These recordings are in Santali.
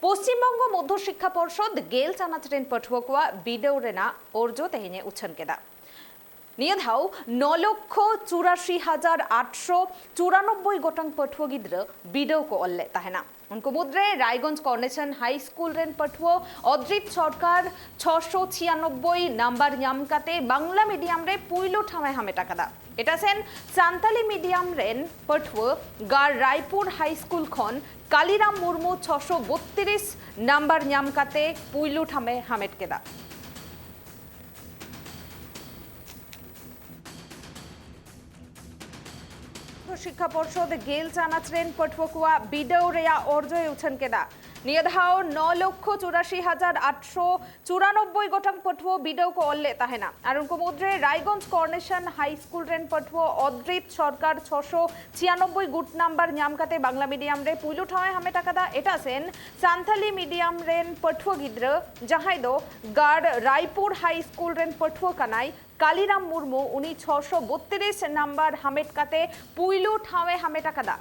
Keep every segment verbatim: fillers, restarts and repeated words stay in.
ᱯᱚᱥᱪᱤᱢ ᱵᱚᱝᱜᱚ ᱢᱚᱫᱽᱫᱷᱚ ᱥᱤᱠᱠᱷᱟ ᱯᱚᱨᱥᱚᱫ ᱜᱮᱞ ᱪᱟᱱᱟᱪ ᱨᱮᱱ ᱯᱟᱹᱴᱷᱩᱣᱟᱹ ᱠᱚᱣᱟᱜ ᱵᱤᱰᱟᱹᱣ ᱨᱮᱱᱟᱜ ᱚᱨᱡᱚ ᱛᱮᱦᱮᱧ ᱮ ᱩᱪᱷᱟᱹᱱ ᱠᱮᱫᱟ᱾ ᱱᱤᱭᱟᱹ ᱫᱷᱟᱣ ᱱᱚ ᱞᱚᱠᱠᱷᱚ ᱪᱩᱨᱟᱥᱤ ᱦᱟᱡᱟᱨ ᱟᱴᱥᱚ ᱪᱩᱨᱟᱱᱚᱵᱵᱳᱭ ᱜᱚᱴᱟᱝ ᱯᱟᱹᱴᱷᱩᱣᱟᱹ ᱜᱤᱫᱽᱨᱟᱹ ᱵᱤᱰᱟᱹᱣ ᱠᱚ ᱚᱞ ᱞᱮᱫ ᱛᱟᱦᱮᱱᱟ᱾ ᱩᱱᱠᱩ ᱢᱩᱫᱽᱨᱮ ᱨᱟᱭᱜᱚᱸᱡᱽ ᱠᱚᱨᱱᱮᱥᱚᱱ ᱦᱟᱭ ᱥᱠᱩᱞ ᱨᱮᱱ ᱯᱟᱹᱴᱷᱩᱣᱟᱹ ᱚᱫᱨᱤᱛ ᱥᱚᱨᱠᱟᱨ ᱪᱷᱚᱥᱚ ᱪᱷᱤᱭᱟᱱᱚᱵᱵᱳᱭ ᱱᱟᱢᱵᱟᱨ ᱧᱟᱢ ᱠᱟᱛᱮ ᱵᱟᱝᱞᱟ ᱢᱤᱰᱤᱭᱟᱢ ᱨᱮ ᱯᱩᱭᱞᱩ ᱴᱷᱟᱶ ᱮ ᱦᱟᱢᱮᱴ ᱟᱠᱟᱫᱟ᱾ ᱮᱴᱟᱜ ᱥᱮᱱ ᱥᱟᱱᱛᱟᱞᱤ ᱢᱤᱰᱤᱭᱟᱢ ᱨᱮᱱ ᱯᱟᱹᱴᱷᱩᱣᱟᱹ ᱜᱟᱲ ᱨᱟᱭᱯᱩᱨ ᱦᱟᱭ ᱥᱠᱩᱞ ᱠᱷᱚᱱ ᱠᱟᱞᱤᱨᱟᱢ ᱢᱩᱨᱢᱩ ᱪᱷᱚᱥᱚ ᱵᱚᱛᱛᱨᱤᱥ ᱱᱟᱢᱵᱟᱨ ᱧᱟᱢ ᱠᱟᱛᱮ ᱯᱩᱭᱞᱩ ᱴᱷᱟᱶ ᱮ ᱦᱟᱢᱮᱴ ᱠᱮᱫᱟ᱾ ᱥᱤᱠᱠᱷᱟ ᱯᱚᱨᱥᱚᱫ ᱜᱮᱞ ᱪᱟᱱᱟᱪ ᱨᱮᱱ ᱯᱟᱹᱴᱷᱩᱣᱟᱹ ᱠᱚᱣᱟᱜ ᱵᱤᱰᱟᱹᱣ ᱨᱮᱭᱟᱜ ᱚᱨᱡᱚᱭ ᱩᱪᱷᱟᱹᱱ ᱠᱮᱫᱟ᱾ ᱱᱤᱭᱟᱹ ᱫᱷᱟᱣ ᱱᱚ ᱞᱚᱠᱠᱷᱚ ᱪᱩᱨᱟᱥᱤ ᱦᱟᱡᱟᱨ ᱟᱴᱥᱚ ᱪᱩᱨᱟᱱᱚᱵᱵᱳᱭ ᱜᱚᱴᱟᱝ ᱯᱟᱹᱴᱷᱩᱣᱟᱹ ᱵᱤᱰᱟᱹᱣ ᱠᱚ ᱚᱞ ᱞᱮᱫ ᱛᱟᱦᱮᱱᱟ᱾ ᱟᱨ ᱩᱱᱠᱩ ᱢᱩᱫᱽᱨᱮ ᱨᱟᱭᱜᱚᱸᱡᱽ ᱠᱚᱨᱱᱮᱥᱚᱱ ᱦᱟᱭ ᱥᱠᱩᱞ ᱨᱮᱱ ᱯᱟᱹᱴᱷᱩᱣᱟᱹ ᱚᱫᱨᱤᱛ ᱥᱚᱨᱠᱟᱨ ᱪᱷᱚᱥᱚ ᱪᱷᱤᱭᱟᱱᱚᱵᱵᱳᱭ ᱜᱩᱴ ᱱᱟᱢᱵᱟᱨ ᱧᱟᱢ ᱠᱟᱛᱮ ᱵᱟᱝᱞᱟ ᱢᱤᱰᱤᱭᱟᱢ ᱨᱮ ᱯᱩᱭᱞᱩ ᱴᱷᱟᱶ ᱮ ᱦᱟᱢᱮᱴ ᱟᱠᱟᱫᱟ᱾ ᱮᱴᱟᱜ ᱥᱮᱱ ᱥᱟᱱᱛᱟᱞᱤ ᱢᱤᱰᱤᱭᱟᱢ ᱨᱮᱱ ᱯᱟᱹᱴᱷᱩᱣᱟᱹ ᱜᱤᱫᱽᱨᱟᱹ, ᱡᱟᱦᱟᱸᱭ ᱫᱚ ᱜᱟᱲ ᱨᱟᱭᱯᱩᱨ ᱦᱟᱭ ᱥᱠᱩᱞ ᱨᱮᱱ ᱯᱟᱹᱴᱷᱩᱣᱟᱹ ᱠᱟᱱᱟᱭ, ᱠᱟᱞᱤᱨᱟᱢ ᱢᱩᱨᱢᱩ, ᱩᱱᱤ ᱪᱷᱚᱥᱚ ᱵᱚᱛᱛᱨᱤᱥ ᱱᱟᱢᱵᱟᱨ ᱦᱟᱢᱮᱴ ᱠᱟᱛᱮ ᱯᱩᱭᱞᱩ ᱴᱷᱟᱶ ᱮ ᱦᱟᱢᱮᱴ ᱟᱠᱟᱫᱟ᱾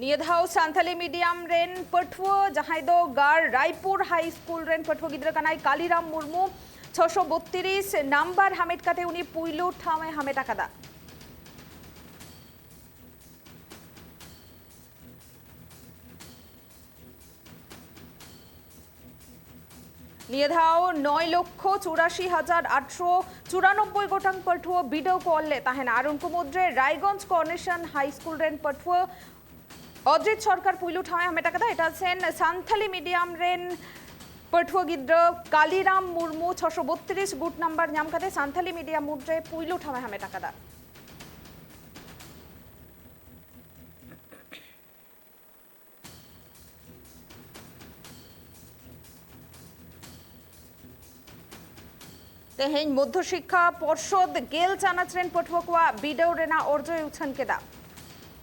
ᱱᱤᱭᱟᱹ ᱫᱷᱟᱣ ᱥᱟᱱᱛᱟᱞᱤ ᱢᱤᱰᱤᱭᱟᱢ ᱨᱮᱱ ᱯᱟᱹᱴᱷᱩᱣᱟᱹ, ᱡᱟᱦᱟᱸᱭ ᱫᱚ ᱜᱟᱲ ᱨᱟᱭᱯᱩᱨ ᱦᱟᱭ ᱥᱠᱩᱞ ᱨᱮᱱ ᱯᱟᱹᱴᱷᱩᱣᱟᱹ ᱜᱤᱫᱽᱨᱟᱹ ᱠᱟᱱᱟᱭ, ᱠᱟᱞᱤᱨᱟᱢ ᱢᱩᱨᱢᱩ, ᱪᱷᱚᱥᱚ ᱵᱚᱛᱛᱨᱤᱥ ᱱᱟᱢᱵᱟᱨ ᱦᱟᱢᱮᱴ ᱠᱟᱛᱮ ᱩᱱᱤ ᱯᱩᱭᱞᱩ ᱴᱷᱟᱶ ᱮ ᱦᱟᱢᱮᱴ ᱟᱠᱟᱫᱟ᱾ ᱱᱤᱭᱟᱹ ᱫᱷᱟᱣ ᱱᱚᱭ ᱞᱚᱠᱠᱷᱚ ᱪᱩᱨᱟᱥᱤ ᱦᱟᱡᱟᱨ ᱟᱴᱥᱚ ᱪᱩᱨᱟᱱᱚᱵᱵᱳᱭ ᱜᱚᱴᱟᱝ ᱯᱟᱹᱴᱷᱩᱣᱟᱹ ᱵᱤᱰᱟᱹᱣ ᱠᱚ ᱚᱞ ᱞᱮᱫ ᱛᱟᱦᱮᱱᱟ᱾ ᱟᱨ ᱩᱱᱠᱩ ᱢᱩᱫᱽᱨᱮ ᱨᱟᱭᱜᱚᱸᱡᱽ ᱠᱚᱨᱱᱮᱥᱚᱱ ᱦᱟᱭ ᱥᱠᱩᱞ ᱨᱮᱱ ᱯᱟᱹᱴᱷᱩᱣᱟᱹ ᱚᱡᱤᱛ ᱥᱚᱨᱠᱟᱨ ᱯᱩᱭᱞᱩ ᱴᱷᱟᱶ ᱮ ᱦᱟᱢᱮᱴ ᱟᱠᱟᱫᱟ᱾ ᱮᱴᱟᱜ ᱥᱮᱱ ᱥᱟᱱᱛᱷᱟᱞᱤ ᱢᱤᱰᱤᱭᱟᱢ ᱨᱮᱱ ᱯᱟᱹᱴᱷᱩᱣᱟᱹ ᱜᱤᱫᱽᱨᱟᱹ ᱠᱟᱞᱤᱨᱟᱢ ᱢᱩᱨᱢᱩ ᱪᱷᱚᱥᱚ ᱵᱚᱛᱛᱨᱤᱥ ᱜᱩᱴ ᱱᱟᱢᱵᱟᱨ ᱧᱟᱢ ᱠᱟᱛᱮ ᱥᱟᱱᱛᱷᱟᱞᱤ ᱢᱤᱰᱤᱭᱟᱢ ᱢᱩᱫᱽᱨᱮ ᱯᱩᱭᱞᱩ ᱴᱷᱟᱶ ᱮ ᱦᱟᱢᱮᱴ ᱟᱠᱟᱫᱟ᱾ ᱛᱮᱦᱮᱧ ᱢᱚᱫᱽᱫᱷᱚ ᱥᱤᱠᱠᱷᱟ ᱯᱚᱨᱥᱚᱫ ᱜᱮᱞ ᱪᱟᱱᱟᱪ ᱨᱮᱱ ᱯᱟᱹᱴᱷᱩᱣᱟᱹ ᱠᱚᱣᱟᱜ ᱵᱤᱰᱟᱹᱣ ᱨᱮᱱᱟᱜ ᱚᱨᱡᱚᱭ ᱩᱪᱷᱟᱹᱱ ᱠᱮᱫᱟ᱾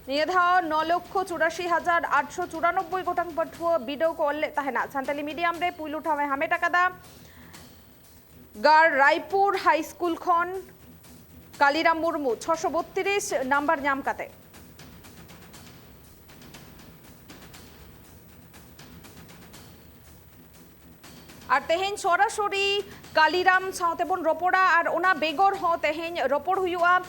ᱱᱤᱭᱟᱹ ᱫᱷᱟᱣ ᱱᱚ ᱞᱚᱠᱠᱷᱚ ᱪᱩᱨᱟᱥᱤ ᱦᱟᱡᱟᱨ ᱟᱴᱥᱚ ᱪᱩᱨᱟᱱᱚᱵᱵᱳᱭ ᱜᱚᱴᱟᱝ ᱯᱟᱹᱴᱷᱩᱣᱟᱹ ᱵᱤᱰᱟᱹᱣ ᱠᱚ ᱚᱞ ᱞᱮᱫ ᱛᱟᱦᱮᱱᱟ᱾ ᱥᱟᱱᱛᱟᱞᱤ ᱢᱤᱰᱤᱭᱟᱢ ᱨᱮ ᱯᱩᱭᱞᱩ ᱴᱷᱟᱶ ᱮ ᱦᱟᱢᱮᱴ ᱟᱠᱟᱫᱟ ᱜᱟᱲ ᱨᱟᱭᱯᱩᱨ ᱦᱟᱭ ᱥᱠᱩᱞ ᱠᱷᱚᱱ ᱠᱟᱞᱤᱨᱟᱢ ᱢᱩᱨᱢᱩ ᱪᱷᱚᱥᱚ ᱵᱚᱛᱛᱨᱤᱥ ᱱᱟᱢᱵᱟᱨ ᱧᱟᱢ ᱠᱟᱛᱮ᱾ ᱟᱨ ᱛᱮᱦᱮᱧ ᱥᱚᱨᱟᱥᱚᱨᱤ ᱠᱟᱞᱤᱨᱟᱢ ᱥᱟᱶᱛᱮ ᱵᱚᱱ ᱨᱚᱯᱚᱲᱟ, ᱟᱨ ᱚᱱᱟ ᱵᱮᱜᱚᱨ ᱦᱚᱸ ᱛᱮᱦᱮᱧ ᱨᱚᱯᱚᱲ ᱦᱩᱭᱩᱜᱼᱟ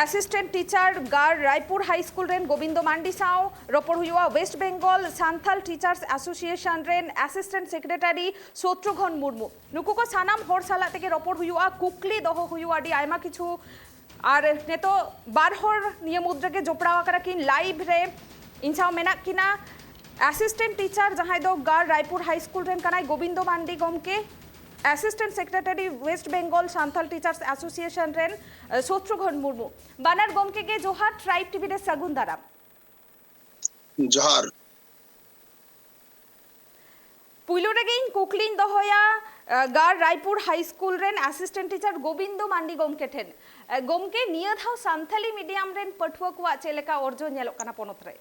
ᱟᱥᱤᱥᱴᱮᱱᱴ ᱴᱤᱪᱟᱨ ᱜᱟᱲ ᱨᱟᱭᱯᱩᱨ ᱦᱟᱭ ᱥᱠᱩᱞ ᱨᱮᱱ ᱜᱳᱵᱤᱱᱫᱚ ᱢᱟᱱᱰᱤ ᱥᱟᱶ, ᱨᱚᱯᱚᱲ ᱦᱩᱭᱩᱜᱼᱟ west Bengal Santal teachers association ᱨᱮᱱ ᱮᱥᱤᱥᱴᱮᱱᱴ ᱥᱮᱠᱨᱮᱴᱟᱨᱤ ᱥᱚᱛᱨᱩᱜᱷᱚᱱ ᱢᱩᱨᱢᱩ᱾ ᱱᱩᱠᱩ ᱠᱚ ᱥᱟᱱᱟᱢ ᱦᱚᱲ ᱥᱟᱞᱟᱜ ᱛᱮᱜᱮ ᱨᱚᱯᱚᱲ ᱦᱩᱭᱩᱜᱼᱟ, ᱠᱩᱠᱞᱤ ᱫᱚᱦᱚ ᱦᱩᱭᱩᱜᱼᱟ, ᱟᱹᱰᱤ ᱟᱭᱢᱟ ᱠᱤᱪᱷᱩ᱾ ᱟᱨ ᱱᱤᱛᱚᱜ ᱵᱟᱨ ᱦᱚᱲ ᱱᱤᱭᱟᱹ ᱢᱩᱫᱽ ᱨᱮᱜᱮ ᱡᱚᱯᱲᱟᱣ ᱟᱠᱟᱱᱟ ᱠᱤᱱ ᱞᱟᱭᱤᱵᱷ ᱨᱮ᱾ ᱤᱧ ᱥᱟᱶ ᱢᱮᱱᱟᱜ ᱠᱤᱱᱟ ᱟᱥᱤᱥᱴᱮᱱᱴ ᱴᱤᱪᱟᱨ, ᱡᱟᱦᱟᱸᱭ ᱫᱚ ᱜᱟᱲ ᱨᱟᱭᱯᱩᱨ ᱦᱟᱭ ᱥᱠᱩᱞ ᱨᱮᱱ ᱠᱟᱱᱟᱭ, ᱜᱳᱵᱤᱱᱫᱚ ᱢᱟᱱᱰᱤ ᱜᱚᱢᱠᱮ, assistant secretary west Bengal Santal teachers association ᱨᱮᱱ, ᱮ, ᱥᱚᱛᱨᱩᱜᱷᱚᱱ ᱢᱩᱨᱢᱩ᱾ ᱵᱟᱱᱟᱨ ᱜᱚᱢᱠᱮ ᱜᱮ ᱡᱚᱦᱟᱨ, ᱴᱨᱟᱭᱤᱵᱽ ᱴᱤᱵᱷᱤ ᱨᱮ ᱥᱟᱹᱜᱩᱱ ᱫᱟᱨᱟᱢ᱾ ᱡᱚᱦᱟᱨ᱾ ᱯᱩᱭᱞᱩ ᱨᱮᱜᱮ ᱤᱧ ᱠᱩᱠᱞᱤᱧ ᱫᱚᱦᱚᱭᱟ, ᱮ, ᱜᱟᱲ ᱨᱟᱭᱯᱩᱨ ᱦᱟᱭ ᱥᱠᱩᱞ ᱨᱮᱱ ᱮᱥᱤᱥᱴᱮᱱᱴ ᱴᱤᱪᱟᱨ ᱜᱳᱵᱤᱱᱫᱚ ᱢᱟᱱᱰᱤ ᱜᱚᱢᱠᱮ ᱴᱷᱮᱱ᱾ ᱮ, ᱜᱚᱢᱠᱮ, ᱱᱤᱭᱟᱹ ᱫᱷᱟᱣ ᱥᱟᱱᱛᱟᱞᱤ ᱢᱤᱰᱤᱭᱟᱢ ᱨᱮᱱ ᱯᱟᱹᱴᱷᱩᱣᱟᱹ ᱠᱚᱣᱟᱜ ᱪᱮᱫ ᱞᱮᱠᱟ ᱚᱨᱡᱚ ᱧᱮᱞᱚᱜ ᱠᱟᱱᱟ ᱯᱚᱱᱚᱛ ᱨᱮ?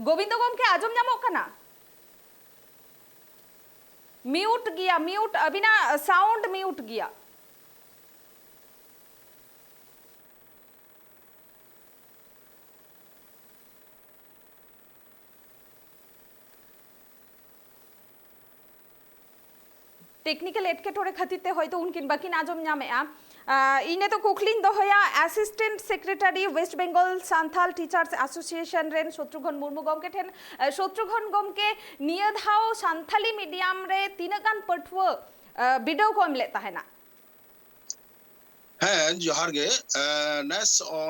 ᱜᱳᱵᱤᱱᱫᱚ ᱜᱚᱢᱠᱮ, ᱟᱸᱡᱚᱢ ᱧᱟᱢᱚᱜ ᱠᱟᱱᱟ? ᱢᱤᱭᱩᱴ ᱜᱮᱭᱟ, ᱢᱤᱭᱩᱴ, ᱟᱹᱵᱤᱱᱟᱜ ᱥᱟᱣᱩᱱᱰ ᱢᱤᱭᱩᱴ ᱜᱮᱭᱟ᱾ ᱴᱮᱠᱱᱤᱠᱮᱞ ᱮᱴᱠᱮᱴᱚᱬᱮ ᱠᱷᱟᱹᱛᱤᱨ ᱛᱮ ᱦᱚᱭᱛᱳ ᱩᱱᱠᱤᱱ ᱵᱟᱹᱠᱤᱱ ᱟᱸᱡᱚᱢ ᱧᱟᱢᱮᱜᱼᱟ᱾ ᱟᱸ, ᱤᱧ ᱱᱤᱛᱚᱜ ᱠᱩᱠᱞᱤᱧ ᱫᱚᱦᱚᱭᱟ assistant secretary west Bengal Santhal teachers association ᱨᱮᱱ ᱥᱚᱛᱨᱩᱜᱷᱚᱱ ᱢᱩᱨᱢᱩ ᱜᱚᱢᱠᱮ ᱴᱷᱮᱱ᱾ ᱟᱸ, ᱥᱚᱛᱨᱩᱜᱷᱚᱱ ᱜᱚᱢᱠᱮ, ᱱᱤᱭᱟᱹ ᱫᱷᱟᱣ ᱥᱟᱱᱛᱷᱟᱞᱤ ᱢᱤᱰᱤᱭᱟᱢ ᱨᱮ ᱛᱤᱱᱟᱹᱜ ᱜᱟᱱ ᱯᱟᱹᱴᱷᱩᱣᱟᱹ, ᱟᱸ, ᱵᱤᱰᱟᱹᱣ ᱠᱚ ᱮᱢ ᱞᱮᱫ ᱛᱟᱦᱮᱱᱟ? ᱦᱮᱸ, ᱡᱚᱦᱟᱨ ᱜᱮ᱾ ᱮᱸ, ᱱᱮᱥ, ᱚ,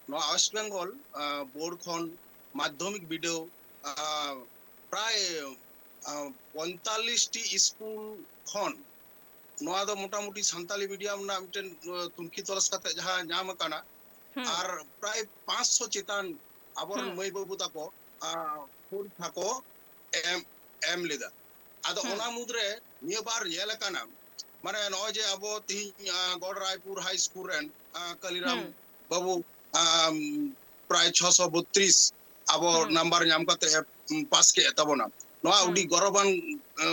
ᱱᱚᱣᱟ ᱣᱮᱥᱴ ᱵᱮᱝᱜᱚᱞ, ᱮᱸ, ᱵᱳᱨᱰ ᱠᱷᱚᱱ ᱢᱟᱫᱽᱫᱷᱚᱢᱤᱠ ᱵᱤᱰᱟᱹᱣ, ᱮᱸ, ᱯᱨᱟᱭ, ᱮᱸ, ᱯᱚᱸᱭᱛᱟᱞᱞᱤᱥ ᱴᱤ ᱥᱠᱩᱞ ᱠᱷᱚᱱ ᱱᱚᱣᱟ ᱫᱚ ᱢᱚᱴᱟᱢᱩᱴᱤ ᱥᱟᱱᱛᱟᱞᱤ ᱢᱤᱰᱤᱭᱟᱢ ᱨᱮᱱᱟᱜ ᱢᱤᱫᱴᱮᱱ, ᱮᱸ, ᱛᱩᱱᱠᱷᱤ ᱛᱚᱞᱟᱥ ᱠᱟᱛᱮ ᱡᱟᱦᱟᱸ ᱧᱟᱢ ᱟᱠᱟᱱᱟ, ᱦᱩᱸ᱾ ᱟᱨ ᱯᱨᱟᱭ ᱯᱟᱸᱪᱥᱚ ᱪᱮᱛᱟᱱ ᱟᱵᱚᱨᱮᱱ ᱦᱩᱸ᱾ ᱢᱟᱹᱭ ᱵᱟᱹᱵᱩ ᱛᱟᱠᱚ, ᱟ, ᱯᱚᱨᱤᱠᱠᱷᱟ ᱠᱚ ᱮᱢ, ᱮᱢ ᱞᱮᱫᱟ᱾ ᱟᱫᱚ ᱦᱩᱸ᱾ ᱚᱱᱟ ᱢᱩᱫᱽᱨᱮ ᱱᱤᱭᱟᱹ ᱵᱟᱨ ᱧᱮᱞ ᱟᱠᱟᱱᱟ, ᱢᱟᱱᱮ ᱱᱚᱜᱼᱚᱭ ᱡᱮ ᱟᱵᱚ ᱛᱤᱦᱤᱧ, ᱟ, ᱜᱚᱲ ᱨᱟᱭᱯᱩᱨ ᱦᱟᱭ ᱥᱠᱩᱞ ᱨᱮᱱ, ᱟ, ᱠᱟᱞᱤᱨᱟᱢ ᱦᱩᱸ᱾ ᱵᱟᱹᱵᱩ, ᱟᱢ, ᱯᱨᱟᱭ ᱪᱷᱚᱥᱚ ᱵᱚᱛᱨᱤᱥ ᱟᱵᱚ ᱦᱩᱸ᱾ ᱱᱟᱢᱵᱟᱨ ᱧᱟᱢ ᱠᱟᱛᱮ, ᱩᱢ, ᱯᱟᱥ ᱠᱮᱫ ᱛᱟᱵᱚᱱᱟ᱾ ᱱᱚᱣᱟ ᱦᱩᱸ᱾ ᱟᱹᱰᱤ ᱜᱚᱨᱚᱵᱟᱱ, ᱟ,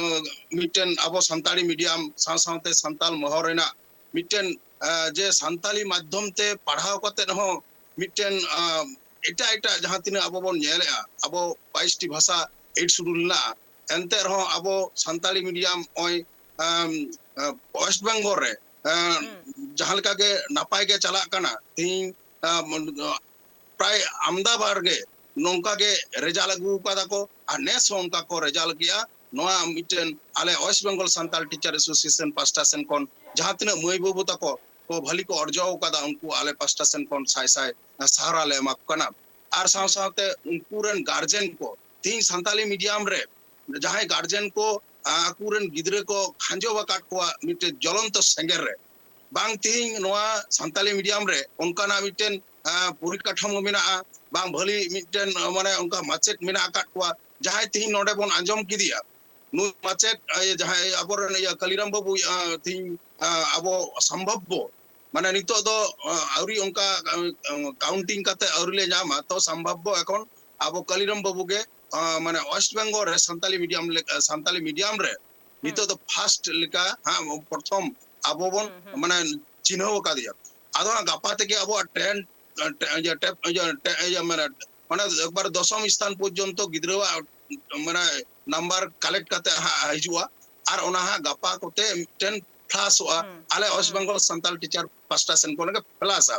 ᱢᱤᱫᱴᱮᱱ ᱟᱵᱚ ᱥᱟᱱᱛᱟᱲᱤ ᱢᱤᱰᱤᱭᱟᱢ ᱥᱟᱶ ᱥᱟᱶᱛᱮ ᱥᱟᱱᱛᱟᱞ ᱢᱚᱦᱚᱨ ᱨᱮᱱᱟᱜ ᱢᱤᱫᱴᱮᱱ, ᱟ, ᱡᱮ ᱥᱟᱱᱛᱟᱞᱤ ᱢᱟᱫᱽᱫᱷᱚᱢ ᱛᱮ ᱯᱟᱲᱦᱟᱣ ᱠᱟᱛᱮ ᱦᱚᱸ ᱢᱤᱫᱴᱮᱱ, ᱟ, ᱮᱴᱟᱜ ᱮᱴᱟᱜ ᱡᱟᱦᱟᱸ ᱛᱤᱱᱟᱹᱜ ᱟᱵᱚ ᱵᱚᱱ ᱧᱮᱞᱮᱜᱼᱟ, ᱟᱵᱚ ᱵᱟᱭᱤᱥ ᱴᱤ ᱵᱷᱟᱥᱟ ᱮᱭᱤᱴ ᱥᱤᱰᱩᱞ ᱦᱮᱱᱟᱜᱼᱟ, ᱮᱱᱛᱮ ᱨᱮᱦᱚᱸ ᱟᱵᱚ ᱥᱟᱱᱛᱟᱞᱤ ᱢᱤᱰᱤᱭᱟᱢ ᱱᱚᱜᱼᱚᱭ, ᱟᱢ, ᱟ, ᱳᱭᱮᱥᱴ ᱵᱮᱝᱜᱚᱞ ᱨᱮ, ᱟ, ᱦᱩᱸ᱾ ᱡᱟᱦᱟᱸ ᱞᱮᱠᱟ ᱜᱮ ᱱᱟᱯᱟᱭ ᱜᱮ ᱪᱟᱞᱟᱜ ᱠᱟᱱᱟ, ᱛᱮᱦᱮᱧ, ᱟ, ᱯᱨᱟᱭ ᱟᱢᱫᱟ ᱵᱟᱨ ᱜᱮ ᱱᱚᱝᱠᱟ ᱜᱮ ᱨᱮᱡᱟᱞᱴ ᱟᱹᱜᱩ ᱟᱠᱟᱫᱟ ᱠᱚ, ᱟᱨ ᱱᱮᱥ ᱦᱚᱸ ᱚᱱᱠᱟ ᱠᱚ ᱨᱮᱡᱟᱞᱴ ᱠᱮᱜᱼᱟ᱾ ᱱᱚᱣᱟ ᱢᱤᱫᱴᱮᱱ ᱟᱞᱮ West Bengal Santal teacher association ᱯᱟᱥᱴᱟ ᱥᱮᱱ ᱠᱷᱚᱱ ᱡᱟᱦᱟᱸ ᱛᱤᱱᱟᱹᱜ ᱢᱟᱹᱭ ᱵᱟᱹᱵᱩ ᱛᱟᱠᱚ ᱠᱚ ᱵᱷᱟᱹᱞᱤ ᱠᱚ ᱚᱨᱡᱚ ᱟᱠᱟᱫᱟ, ᱩᱱᱠᱩ ᱟᱞᱮ ᱯᱟᱥᱴᱟ ᱥᱮᱱ ᱠᱷᱚᱱ ᱥᱟᱭ ᱥᱟᱭ ᱥᱟᱨᱦᱟᱣ ᱞᱮ ᱮᱢᱟ ᱠᱚ ᱠᱟᱱᱟ᱾ ᱟᱨ ᱥᱟᱶ ᱦᱩᱸ᱾ ᱥᱟᱶᱛᱮ ᱩᱱᱠᱩ ᱨᱮᱱ ᱜᱟᱨᱡᱮᱱ ᱠᱚ, ᱛᱤᱦᱤᱧ ᱥᱟᱱᱛᱟᱞᱤ ᱢᱤᱰᱤᱭᱟᱢ ᱨᱮ ᱡᱟᱦᱟᱸᱭ ᱜᱟᱨᱡᱮᱱ ᱠᱚ, ᱟ, ᱟᱠᱚᱨᱮᱱ ᱜᱤᱫᱽᱨᱟᱹ ᱠᱚ ᱠᱷᱟᱸᱡᱚ ᱟᱠᱟᱫ ᱠᱚᱣᱟ ᱢᱤᱫᱴᱮᱱ ᱡᱚᱞᱚᱱᱛᱚ ᱥᱮᱸᱜᱮᱞ ᱨᱮ, ᱵᱟᱝ ᱛᱤᱦᱤᱧ ᱱᱚᱣᱟ ᱥᱟᱱᱛᱟᱞᱤ ᱢᱤᱰᱤᱭᱟᱢ ᱨᱮ ᱚᱱᱠᱟᱱᱟᱜ ᱢᱤᱫᱴᱮᱱ, ᱟ, ᱯᱚᱨᱤᱠᱟᱴᱷᱟᱢᱳ ᱢᱮᱱᱟᱜᱼᱟ, ᱵᱟᱝ ᱵᱷᱟᱹᱞᱤ ᱢᱤᱫᱴᱮᱱ, ᱟ, ᱢᱟᱱᱮ ᱚᱱᱠᱟ ᱢᱟᱪᱮᱫ ᱢᱮᱱᱟᱜ ᱟᱠᱟᱫ ᱠᱚᱣᱟ, ᱡᱟᱦᱟᱸᱭ ᱛᱤᱦᱤᱧ ᱱᱚᱰᱮ ᱵᱚᱱ ᱟᱸᱡᱚᱢ ᱠᱮᱫᱮᱭᱟ, ᱱᱩᱭ ᱢᱟᱪᱮᱫ, ᱟ, ᱡᱟᱦᱟᱸᱭ ᱟᱵᱚᱨᱮᱱ ᱤᱭᱟᱹ ᱠᱟᱞᱤᱨᱟᱢ ᱵᱟᱹᱵᱩ, ᱟ, ᱛᱤᱦᱤᱧ, ᱟ, ᱟᱵᱚ ᱥᱚᱢᱵᱷᱚᱵᱵᱚ, ᱢᱟᱱᱮ ᱱᱤᱛᱚᱜ ᱫᱚ, ᱟ, ᱟᱹᱣᱨᱤ ᱚᱱᱠᱟ, ᱟ, ᱠᱟᱣᱩᱱᱴᱤᱝ ᱠᱟᱛᱮ ᱟᱹᱣᱨᱤ ᱞᱮ ᱧᱟᱢᱟ, ᱛᱚ ᱥᱚᱢᱵᱷᱚᱵᱵᱚ ᱮᱠᱷᱚᱱ ᱟᱵᱚ ᱠᱟᱞᱤᱨᱟᱢ ᱵᱟᱹᱵᱩ ᱜᱮ, ᱟ, ᱢᱟᱱᱮ ᱳᱭᱮᱥᱴ ᱵᱮᱝᱜᱚᱞ ᱨᱮ ᱥᱟᱱᱛᱟᱞᱤ ᱢᱤᱰᱤᱭᱟᱢ ᱞᱮᱠᱟ, ᱥᱟᱱᱛᱟᱞᱤ ᱢᱤᱰᱤᱭᱟᱢ ᱨᱮ ᱦᱩᱸ᱾ ᱱᱤᱛᱚᱜ ᱫᱚ ᱯᱷᱟᱥᱴ ᱞᱮᱠᱟ ᱦᱟᱸᱜ ᱯᱨᱚᱛᱷᱚᱢ ᱟᱵᱚ ᱵᱚᱱ ᱦᱩᱸ, ᱦᱩᱸ᱾ ᱢᱟᱱᱮ ᱪᱤᱱᱦᱟᱹᱣ ᱟᱠᱟᱫᱮᱭᱟ᱾ ᱟᱫᱚ ᱦᱟᱸᱜ ᱜᱟᱯᱟ ᱛᱮᱜᱮ ᱟᱵᱚᱣᱟᱜ ᱴᱮᱱ, ᱴᱮ-, ᱤᱭᱟᱹ, ᱴᱮᱯ, ᱤᱭᱟᱹ, ᱴᱮ-, ᱤᱭᱟᱹ, ᱢᱟᱱᱮ, ᱢᱟᱱᱮ ᱮᱠᱵᱟᱨ ᱫᱚᱥᱚᱢ ᱥᱛᱷᱟᱱ ᱯᱚᱨᱡᱚᱱᱛᱚ ᱜᱤᱫᱽᱨᱟᱹᱣᱟᱜ ᱢᱟᱱᱮ ᱱᱟᱢᱵᱟᱨ ᱠᱟᱞᱮᱠᱴ ᱠᱟᱛᱮ ᱦᱟᱸᱜ ᱦᱤᱡᱩᱜᱼᱟ᱾ ᱟᱨ ᱚᱱᱟ ᱦᱟᱸᱜ ᱜᱟᱯᱟ ᱠᱚᱛᱮ ᱢᱤᱫᱴᱮᱱ ᱯᱷᱞᱟᱥᱚᱜᱼᱟ᱾ ᱦᱩᱸ, ᱟᱞᱮ ᱳᱭᱮᱥᱴ ᱦᱩᱸ᱾ ᱵᱮᱝᱜᱚᱞ ᱥᱟᱱᱛᱟᱞ ᱴᱤᱪᱟᱨ ᱯᱟᱥᱴᱟ ᱥᱮᱱ ᱠᱷᱚᱱ ᱜᱮ ᱯᱷᱞᱟᱥᱟ᱾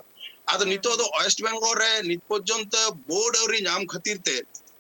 ᱟᱫᱚ ᱦᱩᱸ, ᱱᱤᱛᱚᱜ ᱦᱩᱸ᱾ ᱫᱚ ᱳᱭᱮᱥᱴ ᱵᱮᱝᱜᱚᱞ ᱨᱮ ᱱᱤᱛ ᱯᱚᱨᱡᱚᱱᱛᱚ ᱵᱳᱨᱰ ᱟᱹᱣᱨᱤ ᱧᱟᱢ ᱠᱷᱟᱹᱛᱤᱨ ᱛᱮ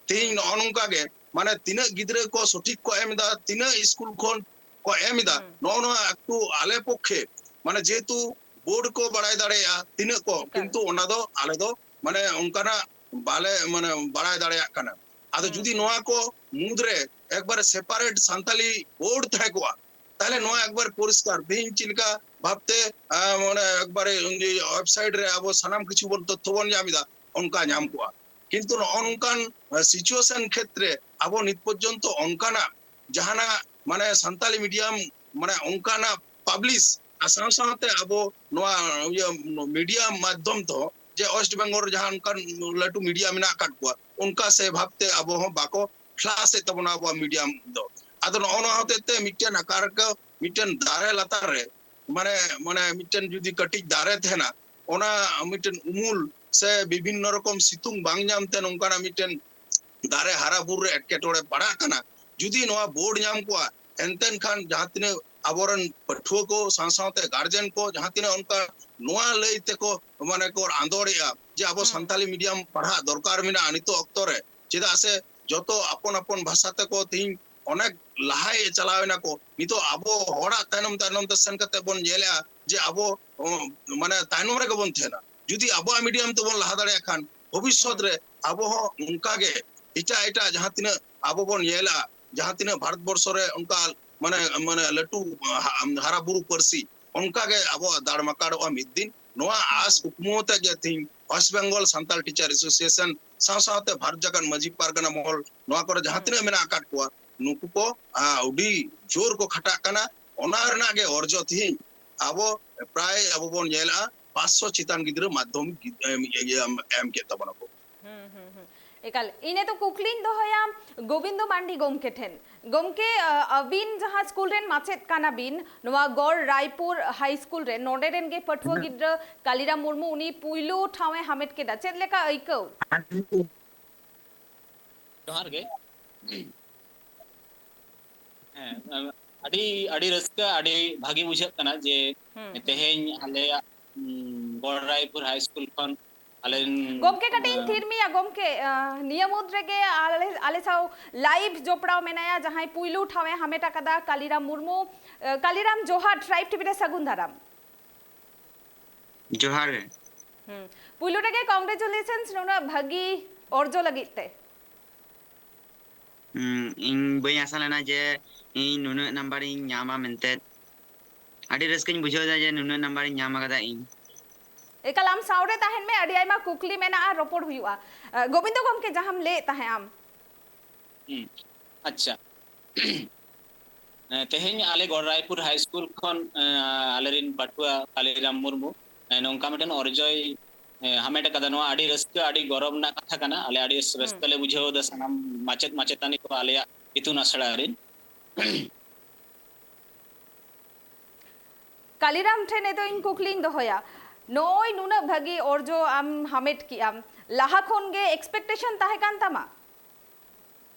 ᱛᱮᱦᱮᱧ ᱦᱩᱸ᱾ ᱱᱚᱜᱼᱚ ᱱᱚᱝᱠᱟ ᱜᱮ, ᱢᱟᱱᱮ ᱛᱤᱱᱟᱹᱜ ᱜᱤᱫᱽᱨᱟᱹ ᱠᱚ ᱥᱚᱴᱷᱤᱠ ᱠᱚ ᱮᱢ ᱮᱫᱟ, ᱛᱤᱱᱟᱹᱜ ᱥᱠᱩᱞ ᱠᱷᱚᱱ ᱠᱚ ᱮᱢ ᱮᱫᱟ, ᱦᱩᱸ᱾ ᱱᱚᱜᱼᱚ ᱱᱚᱣᱟ ᱮᱠᱴᱩ ᱟᱞᱮ ᱯᱚᱠᱠᱷᱮ, ᱢᱟᱱᱮ ᱡᱮᱦᱮᱛᱩ ᱵᱳᱨᱰ ᱠᱚ ᱵᱟᱲᱟᱭ ᱫᱟᱲᱮᱭᱟᱜᱼᱟ ᱛᱤᱱᱟᱹᱜ ᱠᱚ, ᱮᱠᱟᱞ᱾ ᱠᱤᱱᱛᱩ ᱚᱱᱟ ᱫᱚ ᱟᱞᱮ ᱫᱚ ᱢᱟᱱᱮ ᱚᱱᱠᱟᱱᱟᱜ ᱵᱟᱞᱮ ᱢᱟᱱᱮ ᱵᱟᱲᱟᱭ ᱫᱟᱲᱮᱭᱟᱜ ᱠᱟᱱᱟ᱾ ᱟᱫᱚ ᱦᱩᱸ, ᱡᱩᱫᱤ ᱦᱩᱸ᱾ ᱱᱚᱣᱟ ᱠᱚ ᱢᱩᱫᱽᱨᱮ ᱮᱠᱵᱟᱨᱮ ᱥᱮᱯᱟᱨᱮᱴ ᱥᱟᱱᱛᱟᱞᱤ ᱵᱳᱨᱰ ᱛᱟᱦᱮᱸ ᱠᱚᱜᱼᱟ, ᱛᱟᱦᱞᱮ ᱱᱚᱣᱟ ᱮᱠᱵᱟᱨ ᱯᱚᱨᱤᱥᱠᱟᱨ, ᱛᱮᱦᱮᱧ ᱪᱮᱫ ᱞᱮᱠᱟ ᱵᱷᱟᱵᱛᱮ, ᱟᱸ, ᱢᱟᱱᱮ ᱮᱠᱵᱟᱨᱮ ᱩᱱᱤ ᱣᱮᱵᱥᱟᱭᱤᱴ ᱨᱮ ᱟᱵᱚ ᱥᱟᱱᱟᱢ ᱠᱤᱪᱷᱩ ᱵᱚᱱ, ᱛᱚᱛᱛᱷᱚ ᱵᱚᱱ ᱧᱟᱢ ᱮᱫᱟ, ᱚᱱᱠᱟ ᱧᱟᱢ ᱠᱚᱜᱼᱟ᱾ ᱠᱤᱱᱛᱩ ᱱᱚᱜᱼᱚ ᱱᱚᱝᱠᱟᱱ, ᱟᱸ, ᱥᱤᱪᱩᱭᱮᱥᱚᱱ ᱠᱷᱮᱛᱨᱮ ᱟᱵᱚ ᱱᱤᱛ ᱯᱚᱨᱡᱚᱱᱛᱚ ᱚᱱᱠᱟᱱᱟᱜ ᱡᱟᱦᱟᱱᱟᱜ, ᱢᱟᱱᱮ, ᱥᱟᱱᱛᱟᱞᱤ ᱢᱤᱰᱤᱭᱟᱢ, ᱢᱟᱱᱮ, ᱚᱱᱠᱟᱱᱟᱜ ᱯᱟᱵᱽᱞᱤᱥ ᱟᱨ ᱥᱟᱶ ᱥᱟᱶᱛᱮ ᱟᱵᱚ ᱱᱚᱣᱟ ᱤᱭᱟᱹ ᱢᱤᱰᱤᱭᱟ ᱢᱟᱫᱽᱫᱷᱚᱢ ᱛᱮᱦᱚᱸ, ᱡᱮ ᱳᱭᱮᱥᱴ ᱵᱮᱝᱜᱚᱞ ᱨᱮ ᱡᱟᱦᱟᱸ ᱚᱱᱠᱟᱱ ᱞᱟᱹᱴᱩ ᱢᱤᱰᱤᱭᱟ ᱢᱮᱱᱟᱜ ᱟᱠᱟᱫ ᱠᱚᱣᱟ, ᱚᱱᱠᱟ ᱥᱮ ᱵᱷᱟᱵᱛᱮ ᱟᱵᱚ ᱦᱚᱸ ᱵᱟᱠᱚ ᱯᱷᱞᱟᱥ ᱮᱫ ᱛᱟᱵᱚᱱᱟ ᱟᱵᱚᱣᱟᱜ ᱢᱤᱰᱤᱭᱟᱢ ᱫᱚ᱾ ᱟᱫᱚ ᱱᱚᱜᱼᱚ ᱱᱚᱣᱟ ᱦᱚᱛᱮᱡ ᱛᱮ ᱢᱤᱫᱴᱮᱱ ᱟᱠᱟᱨ ᱠᱚ, ᱢᱤᱫᱴᱮᱱ ᱫᱟᱨᱮ ᱞᱟᱛᱟᱨ ᱨᱮ, ᱢᱟᱱᱮ, ᱢᱟᱱᱮ ᱢᱤᱫᱴᱮᱱ ᱡᱩᱫᱤ ᱠᱟᱹᱴᱤᱡ ᱫᱟᱨᱮ ᱛᱟᱦᱮᱱᱟ, ᱚᱱᱟ ᱢᱤᱫᱴᱮᱱ ᱩᱢᱩᱞ ᱥᱮ ᱵᱤᱵᱷᱤᱱᱱᱚ ᱨᱚᱠᱚᱢ ᱥᱤᱛᱩᱝ ᱵᱟᱝ ᱧᱟᱢ ᱛᱮ ᱱᱚᱝᱠᱟᱱᱟᱜ ᱢᱤᱫᱴᱮᱱ ᱫᱟᱨᱮ ᱦᱟᱨᱟ ᱵᱩᱨᱩ ᱨᱮ ᱮᱴᱠᱮᱴᱚᱬᱮ ᱯᱟᱲᱟᱜ ᱠᱟᱱᱟ᱾ ᱡᱩᱫᱤ ᱱᱚᱣᱟ ᱵᱳᱨᱰ ᱧᱟᱢ ᱠᱚᱜᱼᱟ, ᱮᱱᱛᱮᱱ ᱠᱷᱟᱱ ᱡᱟᱦᱟᱸ ᱛᱤᱱᱟᱹᱜ ᱟᱵᱚᱨᱮᱱ ᱯᱟᱹᱴᱷᱩᱣᱟᱹ ᱠᱚ ᱥᱟᱶ ᱥᱟᱶᱛᱮ ᱜᱟᱨᱡᱮᱱ ᱠᱚ ᱡᱟᱦᱟᱸ ᱛᱤᱱᱟᱹᱜ ᱚᱱᱠᱟ ᱱᱚᱣᱟ ᱞᱟᱹᱭ ᱛᱮᱠᱚ, ᱢᱟᱱᱮ, ᱠᱚ ᱟᱸᱫᱳᱲᱮᱜᱼᱟ ᱡᱮ ᱟᱵᱚ ᱥᱟᱱᱛᱟᱞᱤ ᱢᱤᱰᱤᱭᱟᱢ ᱯᱟᱲᱦᱟᱜ ᱫᱚᱨᱠᱟᱨ ᱢᱮᱱᱟᱜᱼᱟ ᱱᱤᱛᱚᱜ ᱚᱠᱛᱚ ᱨᱮ, ᱪᱮᱫᱟᱜ ᱥᱮ ᱡᱚᱛᱚ ᱟᱯᱚᱱ ᱟᱯᱚᱱ ᱵᱷᱟᱥᱟ ᱛᱮᱠᱚ ᱛᱮᱦᱤᱧ ᱚᱱᱮᱠ ᱞᱟᱦᱟᱭ ᱪᱟᱞᱟᱣ ᱮᱱᱟ ᱠᱚ, ᱱᱤᱛᱚᱜ ᱟᱵᱚ ᱦᱚᱲᱟᱜ ᱛᱟᱭᱱᱚᱢ ᱛᱟᱭᱱᱚᱢ ᱛᱮ ᱥᱮᱱ ᱠᱟᱛᱮ ᱵᱚᱱ ᱧᱮᱞᱮᱜᱼᱟ ᱡᱮ ᱟᱵᱚ, ᱚ, ᱢᱟᱱᱮ, ᱛᱟᱭᱱᱚᱢ ᱨᱮᱜᱮ ᱵᱚᱱ ᱛᱟᱦᱮᱱᱟ᱾ ᱡᱩᱫᱤ ᱟᱵᱚᱣᱟᱜ ᱢᱤᱰᱤᱭᱟᱢ ᱛᱮᱵᱚᱱ ᱞᱟᱦᱟ ᱫᱟᱲᱮᱭᱟᱜ ᱠᱷᱟᱱ, ᱵᱷᱚᱵᱤᱥᱥᱚᱛ ᱨᱮ ᱟᱵᱚ ᱦᱚᱸ ᱚᱱᱠᱟ ᱜᱮ ᱮᱴᱟᱜ ᱮᱴᱟᱜ ᱡᱟᱦᱟᱸ ᱛᱤᱱᱟᱹᱜ ᱟᱵᱚ ᱵᱚᱱ ᱧᱮᱞᱟ, ᱡᱟᱦᱟᱸ ᱛᱤᱱᱟᱹᱜ ᱵᱷᱟᱨᱚᱛ ᱵᱚᱨᱥᱚ ᱨᱮ ᱚᱱᱠᱟ, ᱢᱟᱱᱮ, ᱢᱟᱱᱮ ᱞᱟᱹᱴᱩ ᱦᱟ-, ᱦᱟᱨᱟ ᱵᱩᱨᱩ ᱯᱟᱹᱨᱥᱤ, ᱚᱱᱠᱟ ᱜᱮ ᱟᱵᱚᱣᱟᱜ ᱫᱟᱲ ᱢᱟᱠᱟᱲᱚᱜᱼᱟ ᱢᱤᱫ ᱫᱤᱱ᱾ ᱱᱚᱣᱟ ᱟᱥ ᱠᱩᱠᱢᱩ ᱟᱛᱮ ᱜᱮ ᱛᱮᱦᱮᱧ West Bengal Santal teacher association ᱥᱟᱶ ᱥᱟᱶᱛᱮ ᱵᱷᱟᱨᱚᱛ ᱡᱟᱠᱟᱛ ᱢᱟᱹᱡᱷᱤ ᱯᱟᱨᱜᱟᱱᱟ ᱢᱚᱦᱚᱞ, ᱱᱚᱣᱟ ᱠᱚᱨᱮ ᱡᱟᱦᱟᱸ ᱛᱤᱱᱟᱹᱜ ᱢᱮᱱᱟᱜ ᱟᱠᱟᱫ ᱠᱚᱣᱟ, ᱱᱩᱠᱩ ᱠᱚ, ᱟ, ᱟᱹᱰᱤ ᱡᱳᱨ ᱠᱚ ᱠᱷᱟᱴᱟᱜ ᱠᱟᱱᱟ᱾ ᱚᱱᱟ ᱨᱮᱱᱟᱜ ᱜᱮ ᱚᱨᱡᱚ ᱛᱮᱦᱮᱧ ᱟᱵᱚ ᱯᱨᱟᱭ ᱟᱵᱚ ᱵᱚᱱ ᱧᱮᱞᱮᱜᱼᱟ, ᱯᱟᱸᱪᱥᱚ ᱪᱮᱛᱟᱱ ᱜᱤᱫᱽᱨᱟᱹ ᱢᱟᱫᱽᱫᱷᱚᱢᱤᱠ ᱜᱤᱫ-, ᱮᱢ, ᱤᱭᱟᱹ, ᱮᱢ, ᱮᱢ ᱠᱮᱫ ᱛᱟᱵᱚᱱᱟ ᱠᱚ᱾ ᱦᱩᱸ, ᱦᱩᱸ, ᱦᱩᱸ᱾ ᱮᱠᱟᱞ, ᱤᱧ ᱱᱤᱛᱚᱜ ᱠᱩᱠᱞᱤᱧ ᱫᱚᱦᱚᱭᱟ ᱜᱳᱵᱤᱱᱫᱚ ᱢᱟᱱᱰᱤ ᱜᱚᱢᱠᱮ ᱴᱷᱮᱱ᱾ ᱜᱚᱢᱠᱮ, ᱟ, ᱟᱹᱵᱤᱱ ᱡᱟᱦᱟᱸ ᱥᱠᱩᱞ ᱨᱮᱱ ᱢᱟᱪᱮᱫ ᱠᱟᱱᱟ ᱵᱤᱱ, ᱱᱚᱣᱟ ᱜᱚᱲ ᱨᱟᱭᱯᱩᱨ ᱦᱟᱭ ᱥᱠᱩᱞ ᱨᱮ, ᱱᱚᱰᱮ ᱨᱮᱱ ᱜᱮ ᱯᱟᱹᱴᱷᱩᱣᱟᱹ ᱦᱩᱸ᱾ ᱜᱤᱫᱽᱨᱟᱹ ᱠᱟᱞᱤᱨᱟᱢ ᱢᱩᱨᱢᱩ, ᱩᱱᱤ ᱯᱩᱭᱞᱩ ᱴᱷᱟᱶ ᱮ ᱦᱟᱢᱮᱴ ᱠᱮᱫᱟ, ᱪᱮᱫ ᱞᱮᱠᱟ ᱟᱹᱭᱠᱟᱹᱣ? ᱡᱚᱦᱟᱨ ᱜᱮ᱾ ᱦᱮᱸ, ᱟᱹᱰᱤ, ᱟᱹᱰᱤ ᱨᱟᱹᱥᱠᱟᱹ, ᱟᱹᱰᱤ ᱵᱷᱟᱹᱜᱤ ᱵᱩᱡᱷᱟᱹᱜ ᱠᱟᱱᱟ ᱡᱮ ᱦᱩᱸ, ᱦᱩᱸ᱾ ᱛᱮᱦᱮᱧ ᱟᱞᱮᱭᱟᱜ, ᱩᱸ, ᱜᱚᱲ ᱨᱟᱭᱯᱩᱨ ᱦᱟᱭ ᱥᱠᱩᱞ ᱠᱷᱚᱱ ᱟᱞᱮ ᱨᱮᱱ, ᱜᱚᱢᱠᱮ, ᱠᱟᱹᱴᱤᱡ ᱤᱧ ᱟᱸ, ᱛᱷᱤᱨ ᱢᱮᱭᱟ, ᱜᱚᱢᱠᱮ, ᱟᱸ, ᱱᱤᱭᱟᱹ ᱢᱩᱫᱽ ᱨᱮᱜᱮ ᱟᱞᱮ, ᱟᱞᱮ ᱥᱟᱶ ᱞᱟᱭᱤᱵᱷ ᱡᱚᱯᱲᱟᱣ ᱢᱮᱱᱟᱭᱟ, ᱡᱟᱦᱟᱸᱭ ᱯᱩᱭᱞᱩ ᱴᱷᱟᱶ ᱮ ᱦᱟᱢᱮᱴ ᱟᱠᱟᱫᱟ, ᱠᱟᱞᱤᱨᱟᱢ ᱢᱩᱨᱢᱩ᱾ ᱟᱸ, ᱠᱟᱞᱤᱨᱟᱢ, ᱡᱚᱦᱟᱨ, ᱴᱨᱟᱭᱤᱵᱽ ᱴᱤᱵᱷᱤ ᱨᱮ ᱥᱟᱹᱜᱩᱱ ᱫᱟᱨᱟᱢ᱾ ᱡᱚᱦᱟᱨ ᱜᱮ᱾ ᱦᱩᱸ᱾ ᱯᱩᱭᱞᱩ ᱨᱮᱜᱮ congratulations ᱱᱩᱱᱟᱹᱜ ᱵᱷᱟᱹᱜᱤ ᱚᱨᱡᱚ ᱞᱟᱹᱜᱤᱫ ᱛᱮ᱾ ᱦᱩᱸ, ᱤᱧ ᱵᱟᱹᱧ ᱟᱥᱟ ᱞᱮᱱᱟ ᱡᱮ ᱤᱧ ᱱᱩᱱᱟᱹᱜ ᱱᱟᱢᱵᱟᱨ ᱤᱧ ᱧᱟᱢᱟ ᱢᱮᱱᱛᱮ᱾ ᱟᱹᱰᱤ ᱨᱟᱹᱥᱠᱟᱹᱧ ᱵᱩᱡᱷᱟᱹᱣ ᱮᱫᱟ ᱡᱮ ᱱᱩᱱᱟᱹᱜ ᱱᱟᱢᱵᱟᱨ ᱤᱧ ᱧᱟᱢ ᱟᱠᱟᱫᱟ ᱤᱧ᱾ ᱮᱠᱟᱞ, ᱟᱢ ᱥᱟᱶᱨᱮ ᱛᱟᱦᱮᱱ ᱢᱮ, ᱟᱹᱰᱤ ᱟᱭᱢᱟ ᱠᱩᱠᱞᱤ ᱢᱮᱱᱟᱜᱼᱟ, ᱨᱚᱯᱚᱲ ᱦᱩᱭᱩᱜᱼᱟ᱾ ᱜᱳᱵᱤᱱᱫᱚ ᱜᱚᱢᱠᱮ, ᱡᱟᱦᱟᱸᱢ ᱞᱟᱹᱭᱮᱫ ᱛᱟᱦᱮᱸᱫ ᱟᱢ᱾ ᱦᱩᱸ, ᱟᱪᱪᱷᱟ᱾ ᱮᱸ, ᱛᱮᱦᱮᱧ ᱟᱞᱮ ᱜᱚᱲ ᱨᱟᱭᱯᱩᱨ ᱦᱟᱭ ᱥᱠᱩᱞ ᱠᱷᱚᱱ, ᱮᱸ, ᱟᱞᱮᱨᱮᱱ ᱯᱟᱹᱴᱷᱩᱣᱟᱹ ᱠᱟᱞᱤᱨᱟᱢ ᱢᱩᱨᱢᱩ, ᱮᱸ, ᱱᱚᱝᱠᱟ ᱢᱤᱫᱴᱮᱱ ᱚᱨᱡᱚᱭ, ᱮᱸ, ᱦᱟᱢᱮᱴ ᱟᱠᱟᱫᱟ᱾ ᱱᱚᱣᱟ ᱟᱹᱰᱤ ᱨᱟᱹᱥᱠᱟᱹ, ᱟᱹᱰᱤ ᱜᱚᱨᱚᱵᱽ ᱨᱮᱱᱟᱜ ᱠᱟᱛᱷᱟ ᱠᱟᱱᱟ᱾ ᱟᱞᱮ ᱟᱹᱰᱤ ᱨᱟᱹᱥᱠᱟᱹ ᱞᱮ ᱵᱩᱡᱷᱟᱹᱣ ᱮᱫᱟ, ᱥᱟᱱᱟᱢ ᱢᱟᱪᱮᱫ ᱢᱟᱪᱮᱛᱟᱹᱱᱤ ᱠᱚ ᱟᱞᱮᱭᱟᱜ ᱤᱛᱩᱱ ᱟᱥᱲᱟ ᱨᱮᱱ᱾ ᱠᱟᱞᱤᱨᱟᱢ ᱴᱷᱮᱱ ᱱᱤᱛᱚᱜ ᱤᱧ ᱠᱩᱠᱞᱤᱧ ᱫᱚᱦᱚᱭᱟ, ᱱᱚᱜᱼᱚᱭ ᱱᱩᱱᱟᱹᱜ ᱵᱷᱟᱹᱜᱤ ᱚᱨᱡᱚ ᱟᱢ ᱦᱟᱢᱮᱴ ᱠᱮᱜᱼᱟᱢ, ᱞᱟᱦᱟ ᱠᱷᱚᱱ ᱜᱮ ᱮᱠᱥᱯᱮᱠᱴᱮᱥᱚᱱ ᱛᱟᱦᱮᱸ ᱠᱟᱱ ᱛᱟᱢᱟ?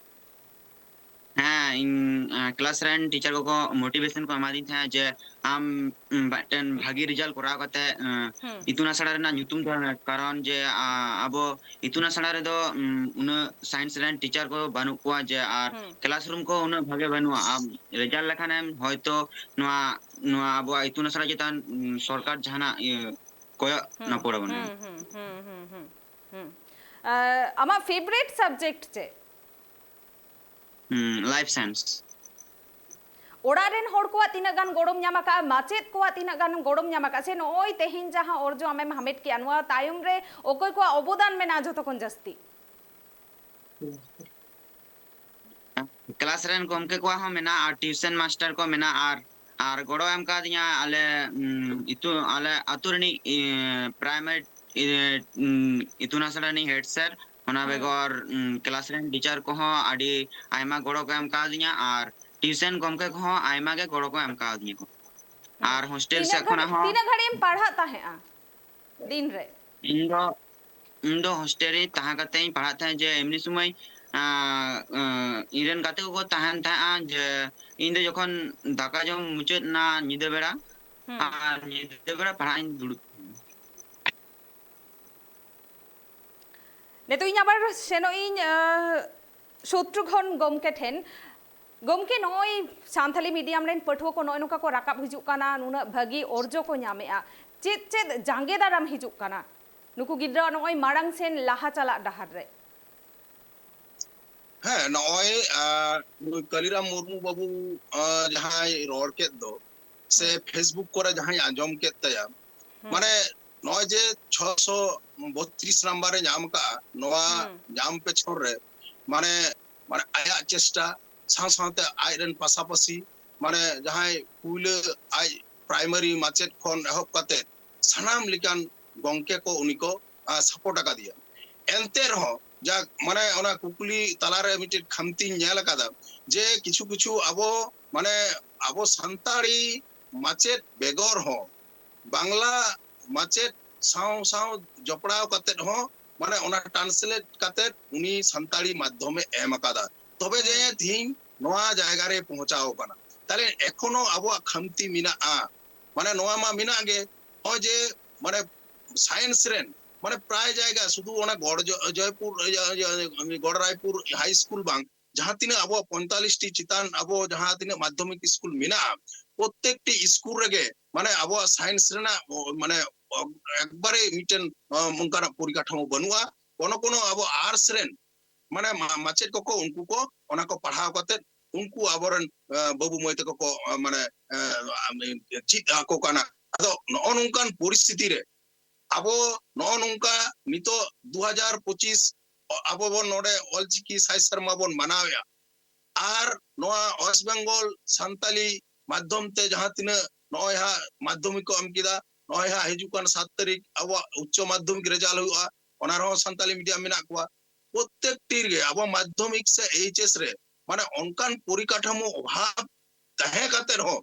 ᱦᱮᱸ, ᱤᱧ ᱠᱞᱟᱥ ᱨᱮᱱ ᱴᱤᱪᱟᱨ ᱠᱚᱠᱚ ᱢᱳᱴᱤᱵᱷᱮᱥᱚᱱ ᱠᱚ ᱮᱢᱟᱫᱤᱧ ᱛᱟᱦᱮᱸᱫ ᱡᱮ ᱟᱢ ᱢᱤᱫᱴᱮᱱ ᱵᱷᱟᱹᱜᱤ ᱨᱮᱡᱟᱞᱴ ᱠᱚᱨᱟᱣ ᱠᱟᱛᱮ ᱤᱛᱩᱱ ᱟᱥᱲᱟ ᱨᱮᱱᱟᱜ ᱧᱩᱛᱩᱢ ᱫᱚᱦᱚᱭ ᱢᱮ᱾ ᱠᱟᱨᱚᱱ ᱡᱮ ᱟᱵᱚ ᱤᱛᱩᱱ ᱟᱥᱲᱟ ᱨᱮᱫᱚ ᱩᱱᱟᱹᱜ ᱥᱟᱭᱮᱱᱥ ᱨᱮᱱ ᱴᱤᱪᱟᱨ ᱠᱚ ᱵᱟᱹᱱᱩᱜ ᱠᱚᱣᱟ ᱡᱮ, ᱟᱨ ᱠᱞᱟᱥᱨᱩᱢ ᱠᱚ ᱩᱱᱟᱹᱜ ᱵᱷᱟᱜᱮ ᱵᱟᱹᱱᱩᱜᱼᱟ᱾ ᱟᱢ ᱨᱮᱡᱟᱞᱴ ᱞᱮᱠᱷᱟᱱᱮᱢ ᱦᱚᱭᱛᱚ ᱱᱚᱣᱟ ᱱᱚᱣᱟ ᱟᱵᱚᱣᱟᱜ ᱤᱛᱩᱱ ᱟᱥᱲᱟ ᱪᱮᱛᱟᱱ ᱥᱚᱨᱠᱟᱨ ᱡᱟᱦᱟᱱᱟᱜ ᱤᱭᱟᱹ ᱠᱚᱭᱚᱜ ᱱᱟᱯᱚᱲ ᱟᱵᱚᱱᱟ᱾ ᱟᱢᱟᱜ ᱯᱷᱮᱵᱟᱨᱤᱴ ᱥᱟᱵᱡᱮᱠᱴ ᱪᱮᱫ? Life science. ᱚᱲᱟᱜ ᱨᱮᱱ ᱦᱚᱲ ᱠᱚᱣᱟᱜ ᱛᱤᱱᱟᱹᱜ ᱜᱟᱱ ᱜᱚᱲᱚᱢ ᱧᱟᱢ ᱟᱠᱟᱫᱼᱟ, ᱢᱟᱪᱮᱫ ᱠᱚᱣᱟᱜ ᱛᱤᱱᱟᱹᱜ ᱜᱟᱱ ᱜᱚᱲᱚᱢ ᱧᱟᱢ ᱟᱠᱟᱫᱼᱟ, ᱥᱮ ᱱᱚᱜᱼᱚᱭ ᱛᱮᱦᱮᱧ ᱡᱟᱦᱟᱸ ᱚᱨᱡᱚ ᱟᱢᱮᱢ ᱦᱟᱢᱮᱴ ᱠᱮᱜᱼᱟ, ᱱᱚᱣᱟ ᱛᱟᱭᱚᱢ ᱨᱮ ᱚᱠᱚᱭ ᱠᱚᱣᱟᱜ ᱚᱵᱚᱫᱟᱱ ᱢᱮᱱᱟᱜᱼᱟ ᱡᱚᱛᱚ ᱠᱷᱚᱱ ᱡᱟᱹᱥᱛᱤ? ᱠᱞᱟᱥ ᱨᱮᱱ ᱜᱚᱢᱠᱮ ᱠᱚᱣᱟᱜ ᱦᱚᱸ ᱢᱮᱱᱟᱜᱼᱟ, ᱟᱨ ᱴᱤᱭᱩᱥᱚᱱ ᱢᱟᱥᱴᱟᱨ ᱠᱚ ᱢᱮᱱᱟᱜᱼᱟ, ᱟᱨ ᱟᱨ ᱜᱚᱲᱚ ᱮᱢ ᱠᱟᱣᱫᱤᱧᱟ ᱟᱞᱮ ᱤᱛᱩ ᱟᱞᱮ ᱟᱹᱛᱩ ᱨᱤᱱᱤᱡ ᱯᱨᱟᱭᱢᱟᱨᱤ ᱤᱛᱩᱱ ᱟᱥᱲᱟ ᱨᱤᱱᱤᱡ ᱦᱮᱰ ᱥᱟᱨ᱾ ᱚᱱᱟ ᱵᱮᱜᱚᱨ ᱠᱞᱟᱥ ᱨᱮᱱ ᱴᱤᱪᱟᱨ ᱠᱚᱦᱚᱸ ᱟᱹᱰᱤ ᱟᱭᱢᱟ ᱜᱚᱲᱚ ᱠᱚ ᱮᱢ ᱠᱟᱣᱫᱤᱧᱟ, ᱟᱨ ᱴᱤᱭᱩᱥᱚᱱ ᱜᱚᱢᱠᱮ ᱠᱚᱦᱚᱸ ᱟᱭᱢᱟ ᱜᱮ ᱜᱚᱲᱚ ᱠᱚ ᱮᱢ ᱠᱟᱣᱫᱤᱧᱟ ᱠᱚ᱾ ᱟᱨ ᱦᱳᱥᱴᱮᱞ ᱥᱮᱫ ᱠᱷᱚᱱᱟᱜ ᱦᱚᱸ᱾ ᱛᱤᱱᱟᱹᱜ ᱜᱷᱟᱹᱲᱤᱡ ᱮᱢ ᱯᱟᱲᱦᱟᱜ ᱛᱟᱦᱮᱸᱜᱼᱟ ᱫᱤᱱ ᱨᱮ? ᱤᱧ ᱫᱚ ᱤᱧ ᱫᱚ ᱦᱳᱥᱴᱮᱞ ᱨᱮ ᱛᱟᱦᱮᱸ ᱠᱟᱛᱮ ᱤᱧ ᱯᱟᱲᱦᱟᱜ ᱛᱟᱦᱮᱸᱫ, ᱡᱮ ᱮᱢᱱᱤ ᱥᱚᱢᱚᱭ ᱤᱧ ᱨᱮᱱ ᱜᱟᱛᱮ ᱠᱚᱠᱚ ᱛᱟᱦᱮᱱ ᱛᱟᱦᱮᱸᱜᱼᱟ, ᱡᱮ ᱤᱧ ᱫᱚ ᱡᱚᱠᱷᱚᱱ ᱫᱟᱠᱟ ᱡᱚᱢ ᱢᱩᱪᱟᱹᱫ ᱮᱱᱟ ᱧᱤᱫᱟᱹ ᱵᱮᱲᱟ, ᱟᱨ ᱧᱤᱫᱟᱹ ᱵᱮᱲᱟ ᱯᱟᱲᱦᱟᱜ ᱤᱧ ᱫᱩᱲᱩᱵ ᱛᱟᱦᱮᱸᱱᱟ᱾ ᱱᱤᱛᱚᱜ ᱤᱧ ᱟᱵᱟᱨ ᱥᱮᱱᱚᱜ ᱤᱧ ᱥᱚᱛᱨᱩᱜᱷᱚᱱ ᱜᱚᱢᱠᱮ ᱴᱷᱮᱱ᱾ ᱜᱚᱢᱠᱮ, ᱱᱚᱜᱼᱚᱭ ᱥᱟᱱᱛᱟᱞᱤ ᱢᱤᱰᱤᱭᱟᱢ ᱨᱮᱱ ᱯᱟᱹᱴᱷᱩᱣᱟᱹ ᱠᱚ ᱱᱚᱜᱼᱚᱭ ᱱᱚᱝᱠᱟ ᱠᱚ ᱨᱟᱠᱟᱵ ᱦᱤᱡᱩᱜ ᱠᱟᱱᱟ, ᱱᱩᱱᱟᱹᱜ ᱵᱷᱟᱹᱜᱤ ᱚᱨᱡᱚ ᱠᱚ ᱧᱟᱢᱮᱜᱼᱟ, ᱪᱮᱫ ᱪᱮᱫ ᱡᱟᱸᱜᱮ ᱫᱟᱨᱟᱢ ᱦᱤᱡᱩᱜ ᱠᱟᱱᱟ ᱱᱩᱠᱩ ᱜᱤᱫᱽᱨᱟᱹ ᱱᱚᱜᱼᱚᱭ ᱢᱟᱲᱟᱝ ᱥᱮᱱ ᱞᱟᱦᱟ ᱪᱟᱞᱟᱜ ᱰᱟᱦᱟᱨ ᱨᱮ? ᱦᱮᱸ, ᱱᱚᱜᱼᱚᱭ, ᱟᱸ, ᱱᱩᱭ ᱠᱟᱞᱤᱨᱟᱢ ᱢᱩᱨᱢᱩ ᱵᱟᱹᱵᱩ, ᱟᱸ, ᱡᱟᱦᱟᱸᱭ ᱨᱚᱲ ᱠᱮᱫ ᱫᱚ, ᱥᱮ ᱦᱩᱸ᱾ Facebook ᱠᱚᱨᱮ ᱡᱟᱦᱟᱸᱭ ᱟᱸᱡᱚᱢ ᱠᱮᱫ ᱛᱟᱭᱟ, ᱦᱩᱸ᱾ ᱢᱟᱱᱮ, ᱱᱚᱜᱼᱚᱭ ᱡᱮ ᱪᱷᱚᱥᱚ ᱵᱚᱛᱨᱤᱥ ᱱᱟᱢᱵᱟᱨ ᱮ ᱧᱟᱢ ᱠᱟᱜᱼᱟ, ᱱᱚᱣᱟ ᱦᱩᱸ᱾ ᱧᱟᱢ ᱯᱮᱪᱷᱚᱱ ᱨᱮ, ᱢᱟᱱᱮ, ᱢᱟᱱᱮ, ᱟᱭᱟᱜ ᱪᱮᱥᱴᱟ, ᱥᱟᱶ ᱥᱟᱶᱛᱮ ᱟᱡ ᱨᱮᱱ ᱯᱟᱥᱟᱯᱟᱥᱤ, ᱢᱟᱱᱮ, ᱡᱟᱦᱟᱸᱭ ᱯᱩᱭᱞᱟᱹ ᱟᱡ ᱯᱨᱟᱭᱢᱟᱨᱤ ᱢᱟᱪᱮᱫ ᱠᱷᱚᱱ ᱮᱦᱚᱵ ᱠᱟᱛᱮ ᱥᱟᱱᱟᱢ ᱞᱮᱠᱟᱱ ᱜᱚᱝᱠᱮ ᱠᱚ ᱩᱱᱤ ᱠᱚ, ᱟ, support ᱟᱠᱟᱫᱮᱭᱟ᱾ ᱮᱱᱛᱮ ᱨᱮᱦᱚᱸ, ᱡᱟᱠ, ᱢᱟᱱᱮ, ᱚᱱᱟ ᱠᱩᱠᱞᱤ ᱛᱟᱞᱟᱨᱮ ᱢᱤᱫᱴᱮᱱ ᱠᱷᱟᱢᱛᱤᱧ ᱧᱮᱞ ᱟᱠᱟᱫᱟ ᱡᱮ ᱠᱤᱪᱷᱩ ᱠᱤᱪᱷᱩ ᱟᱵᱚ, ᱢᱟᱱᱮ, ᱟᱵᱚ ᱥᱟᱱᱛᱟᱲᱤ ᱢᱟᱪᱮᱫ ᱵᱮᱜᱚᱨ ᱦᱚᱸ ᱵᱟᱝᱞᱟ ᱢᱟᱪᱮᱫ ᱥᱟᱶ ᱥᱟᱶ ᱡᱚᱯᱲᱟᱣ ᱠᱟᱛᱮᱫ ᱦᱚᱸ, ᱢᱟᱱᱮ, ᱚᱱᱟ translate ᱠᱟᱛᱮᱫ ᱩᱱᱤ ᱥᱟᱱᱛᱟᱲᱤ ᱢᱟᱫᱽᱫᱷᱚᱢᱮ ᱮᱢ ᱟᱠᱟᱫᱟ, ᱛᱚᱵᱮ ᱡᱮ ᱦᱩᱸ᱾ ᱛᱮᱦᱤᱧ ᱱᱚᱣᱟ ᱡᱟᱭᱜᱟ ᱨᱮ ᱯᱳᱸᱣᱪᱷᱟᱣ ᱟᱠᱟᱱᱟ᱾ ᱛᱟᱦᱞᱮ ᱮᱠᱷᱚᱱᱳ ᱟᱵᱚᱣᱟᱜ ᱠᱷᱟᱢᱛᱤ ᱢᱮᱱᱟᱜᱼᱟ, ᱢᱟᱱᱮ, ᱱᱚᱣᱟ ᱢᱟ ᱢᱮᱱᱟᱜ ᱜᱮ᱾ ᱱᱚᱜᱼᱚᱭ ᱡᱮ, ᱢᱟᱱᱮ, science ᱨᱮᱱ, ᱢᱟᱱᱮ, ᱯᱨᱟᱭ ᱡᱟᱭᱜᱟ ᱥᱩᱫᱷᱩ ᱚᱱᱟ ᱜᱚᱲ ᱡᱚ-, ᱡᱚᱭᱯᱩᱨ, ᱤᱭᱟᱹ, ᱤᱭᱟᱹ, ᱜᱚᱲ ᱨᱟᱭᱯᱩᱨ high school ᱵᱟᱝ, ᱡᱟᱦᱟᱸ ᱛᱤᱱᱟᱹᱜ ᱟᱵᱚᱣᱟᱜ ᱯᱚᱸᱭᱛᱟᱞᱞᱤᱥ ᱴᱤ ᱪᱮᱛᱟᱱ ᱟᱵᱚ ᱡᱟᱦᱟᱸ ᱛᱤᱱᱟᱹᱜ ᱢᱟᱫᱽᱫᱷᱚᱢᱤᱠ ᱥᱠᱩᱞ ᱢᱮᱱᱟᱜᱼᱟ, ᱯᱨᱚᱛᱛᱮᱠᱴᱤ ᱥᱠᱩᱞ ᱨᱮᱜᱮ, ᱢᱟᱱᱮ, ᱟᱵᱚᱣᱟᱜ science ᱨᱮᱱᱟᱜ, ᱚ, ᱢᱟᱱᱮ, ᱚ, ᱮᱠᱵᱟᱨᱮ ᱢᱤᱫᱴᱮᱱ, ᱚ, ᱚᱱᱠᱟᱱᱟᱜ ᱯᱚᱨᱤᱠᱟᱴᱷᱟᱢᱳ ᱵᱟᱹᱱᱩᱜᱼᱟ᱾ ᱠᱚᱱᱚ ᱠᱚᱱᱚ ᱟᱵᱚ arts ᱨᱮᱱ, ᱢᱟᱱᱮ, ᱢᱟ-, ᱢᱟᱪᱮᱫ ᱠᱚᱠᱚ, ᱩᱱᱠᱩ ᱠᱚ ᱚᱱᱟ ᱠᱚ ᱯᱟᱲᱦᱟᱣ ᱠᱟᱛᱮᱫ ᱩᱱᱠᱩ ᱟᱵᱚᱨᱮᱱ, ᱮ, ᱵᱟᱹᱵᱩ ᱢᱟᱹᱭ ᱛᱟᱠᱚ ᱠᱚ, ᱮ, ᱢᱟᱱᱮ, ᱮ, ᱪᱮᱫ ᱟᱠᱚ ᱠᱟᱱᱟ᱾ ᱟᱫᱚ ᱱᱚᱜᱼᱚ ᱱᱚᱝᱠᱟᱱ ᱯᱚᱨᱤᱥᱛᱷᱤᱛᱤ ᱨᱮ ᱟᱵᱚ ᱱᱚᱜᱼᱚ ᱱᱚᱝᱠᱟ ᱱᱤᱛᱚᱜ ᱫᱩ ᱦᱟᱡᱟᱨ ᱯᱚᱸᱪᱤᱥ ᱟᱵᱚ ᱵᱚᱱ ᱱᱚᱰᱮ ᱚᱞᱪᱤᱠᱤ ᱥᱟᱭ ᱥᱮᱨᱢᱟ ᱵᱚᱱ ᱢᱟᱱᱟᱣᱮᱫᱼᱟ᱾ ᱟᱨ ᱱᱚᱣᱟ West Bengal ᱥᱟᱱᱛᱟᱞᱤ ᱢᱟᱫᱽᱫᱷᱚᱢ ᱛᱮ ᱡᱟᱦᱟᱸ ᱛᱤᱱᱟᱹᱜ ᱱᱚᱜᱼᱚᱭ ᱦᱟᱸᱜ ᱢᱟᱫᱽᱫᱷᱚᱢᱤᱠ ᱠᱚ ᱮᱢ ᱠᱮᱫᱟ, ᱱᱚᱜᱼᱚᱭ ᱦᱟᱸᱜ ᱦᱤᱡᱩᱜ ᱠᱟᱱ ᱥᱟᱛ ᱛᱟᱹᱨᱤᱠᱷ ᱟᱵᱚᱣᱟᱜ ᱩᱪᱪᱚ ᱢᱟᱫᱽᱫᱷᱚᱢᱤᱠ result ᱦᱩᱭᱩᱜᱼᱟ, ᱚᱱᱟ ᱨᱮᱦᱚᱸ ᱥᱟᱱᱛᱟᱞᱤ medium ᱢᱮᱱᱟᱜ ᱠᱚᱣᱟ᱾ ᱯᱨᱚᱛᱛᱮᱠᱴᱤ ᱨᱮᱜᱮ ᱟᱵᱚ ᱢᱟᱫᱽᱫᱷᱚᱢᱤᱠ ᱥᱮ H S ᱨᱮ, ᱢᱟᱱᱮ, ᱚᱱᱠᱟᱱ ᱯᱚᱨᱤᱠᱟᱴᱷᱟᱢᱳ ᱚᱵᱷᱟᱵᱽ ᱛᱟᱦᱮᱸ ᱠᱟᱛᱮ ᱨᱮᱦᱚᱸ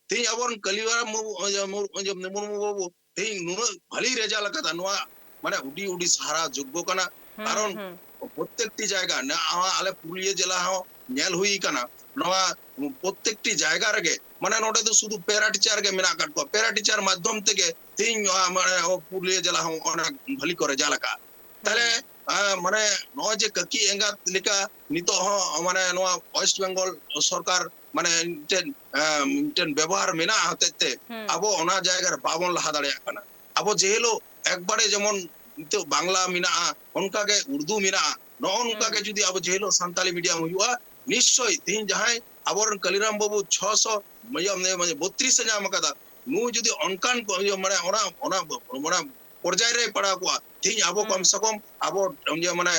ᱛᱮᱦᱤᱧ ᱟᱵᱚᱨᱮᱱ ᱠᱟᱞᱤᱨᱟᱢ ᱢᱩᱨᱢᱩ, ᱤᱭᱟᱹ, ᱢᱩᱨ-, ᱤᱭᱟᱹ, ᱢᱩᱨᱢᱩ ᱵᱟᱹᱵᱩ ᱛᱮᱦᱤᱧ ᱱᱩᱱᱟᱹᱜ ᱵᱷᱟᱞᱤ result ᱟᱠᱟᱫᱟ, ᱱᱚᱣᱟ ᱢᱟᱱᱮ ᱩᱰᱤ ᱩᱰᱤ ᱥᱟᱨᱦᱟᱣ ᱡᱳᱜᱽᱜᱚ ᱠᱟᱱᱟ᱾ ᱦᱩᱸ, ᱠᱟᱨᱚᱱ ᱦᱩᱸ᱾ ᱯᱨᱚᱛᱛᱮᱠᱴᱤ ᱡᱟᱭᱜᱟ, ᱱᱚᱣᱟ ᱟᱞᱮ ᱯᱩᱨᱩᱞᱤᱭᱟᱹ ᱡᱮᱞᱟ ᱦᱚᱸ ᱧᱮᱞ ᱦᱩᱭ ᱠᱟᱱᱟ, ᱱᱚᱣᱟ ᱯᱨᱚᱛᱛᱮᱠᱴᱤ ᱡᱟᱭᱜᱟ ᱨᱮᱜᱮ, ᱢᱟᱱᱮ, ᱱᱚᱰᱮ ᱫᱚ ᱥᱩᱫᱷᱩ ᱯᱮᱨᱟ ᱴᱤᱪᱟᱨ ᱜᱮ ᱢᱮᱱᱟᱜ ᱟᱠᱟᱫ ᱠᱚᱣᱟ, ᱯᱮᱨᱟ ᱴᱤᱪᱟᱨ ᱢᱟᱫᱽᱫᱷᱚᱢ ᱛᱮᱜᱮ ᱛᱮᱦᱤᱧ ᱱᱚᱣᱟ, ᱢᱟᱱᱮ, ᱯᱩᱨᱩᱞᱤᱭᱟᱹ ᱡᱮᱞᱟ ᱦᱚᱸ ᱚᱱᱟ ᱵᱷᱟᱞᱤ ᱠᱚ result ᱟᱠᱟᱫᱼᱟ᱾ ᱛᱟᱦᱞᱮ, ᱦᱩᱸ᱾ ᱟ, ᱢᱟᱱᱮ, ᱱᱚᱜᱼᱚᱭ ᱡᱮ ᱠᱟᱹᱠᱤ ᱮᱸᱜᱟᱛ ᱞᱮᱠᱟ ᱱᱤᱛᱚᱜ ᱦᱚᱸ, ᱢᱟᱱᱮ, ᱱᱚᱣᱟ West Bengal ᱥᱚᱨᱠᱟᱨ, ᱢᱟᱱᱮ, ᱢᱤᱫᱴᱮᱱ, ᱟ, ᱢᱤᱫᱴᱮᱱ ᱵᱮᱵᱚᱦᱟᱨ ᱢᱮᱱᱟᱜᱼᱟ ᱦᱚᱛᱮᱡ ᱛᱮ ᱦᱩᱸ᱾ ᱟᱵᱚ ᱚᱱᱟ ᱡᱟᱭᱜᱟ ᱨᱮ ᱵᱟᱵᱚᱱ ᱞᱟᱦᱟ ᱫᱟᱲᱮᱭᱟᱜ ᱠᱟᱱᱟ᱾ ᱟᱵᱚ ᱡᱮ ᱦᱤᱞᱳᱜ ᱮᱠᱵᱟᱨᱮ ᱡᱮᱢᱚᱱ ᱱᱤᱛᱚᱜ ᱵᱟᱝᱞᱟ ᱢᱮᱱᱟᱜᱼᱟ, ᱚᱱᱠᱟᱜᱮ ᱩᱨᱫᱩ ᱢᱮᱱᱟᱜᱼᱟ, ᱱᱚᱜᱼᱚ ᱱᱚᱝᱠᱟ ᱜᱮ ᱡᱩᱫᱤ ᱟᱵᱚ ᱡᱮ ᱦᱤᱞᱳᱜ ᱥᱟᱱᱛᱟᱞᱤ ᱢᱤᱰᱤᱭᱟᱢ ᱦᱩᱭᱩᱜᱼᱟ, ᱱᱤᱥᱪᱚᱭ ᱛᱮᱦᱮᱧ ᱡᱟᱦᱟᱸᱭ ᱟᱵᱚᱨᱮᱱ ᱠᱟᱞᱤᱨᱟᱢ ᱵᱟᱹᱵᱩ ᱪᱷᱚᱥᱚ ᱢᱟᱱᱮ ᱵᱚᱛᱨᱤᱥ ᱮ ᱧᱟᱢ ᱟᱠᱟᱫᱟ, ᱱᱩᱭ ᱡᱩᱫᱤ ᱚᱱᱠᱟᱱ ᱠᱚ, ᱤᱭᱟᱹ, ᱢᱟᱱᱮ ᱚᱱᱟ, ᱚᱱᱟ, ᱚᱱᱟ ᱯᱚᱨᱡᱟᱭ ᱨᱮ ᱯᱟᱲᱟᱣ ᱠᱚᱜᱼᱟ, ᱛᱮᱦᱮᱧ ᱟᱵᱚ ᱠᱚᱢ ᱥᱮ ᱠᱚᱢ ᱟᱵᱚ, ᱤᱭᱟᱹ, ᱢᱟᱱᱮ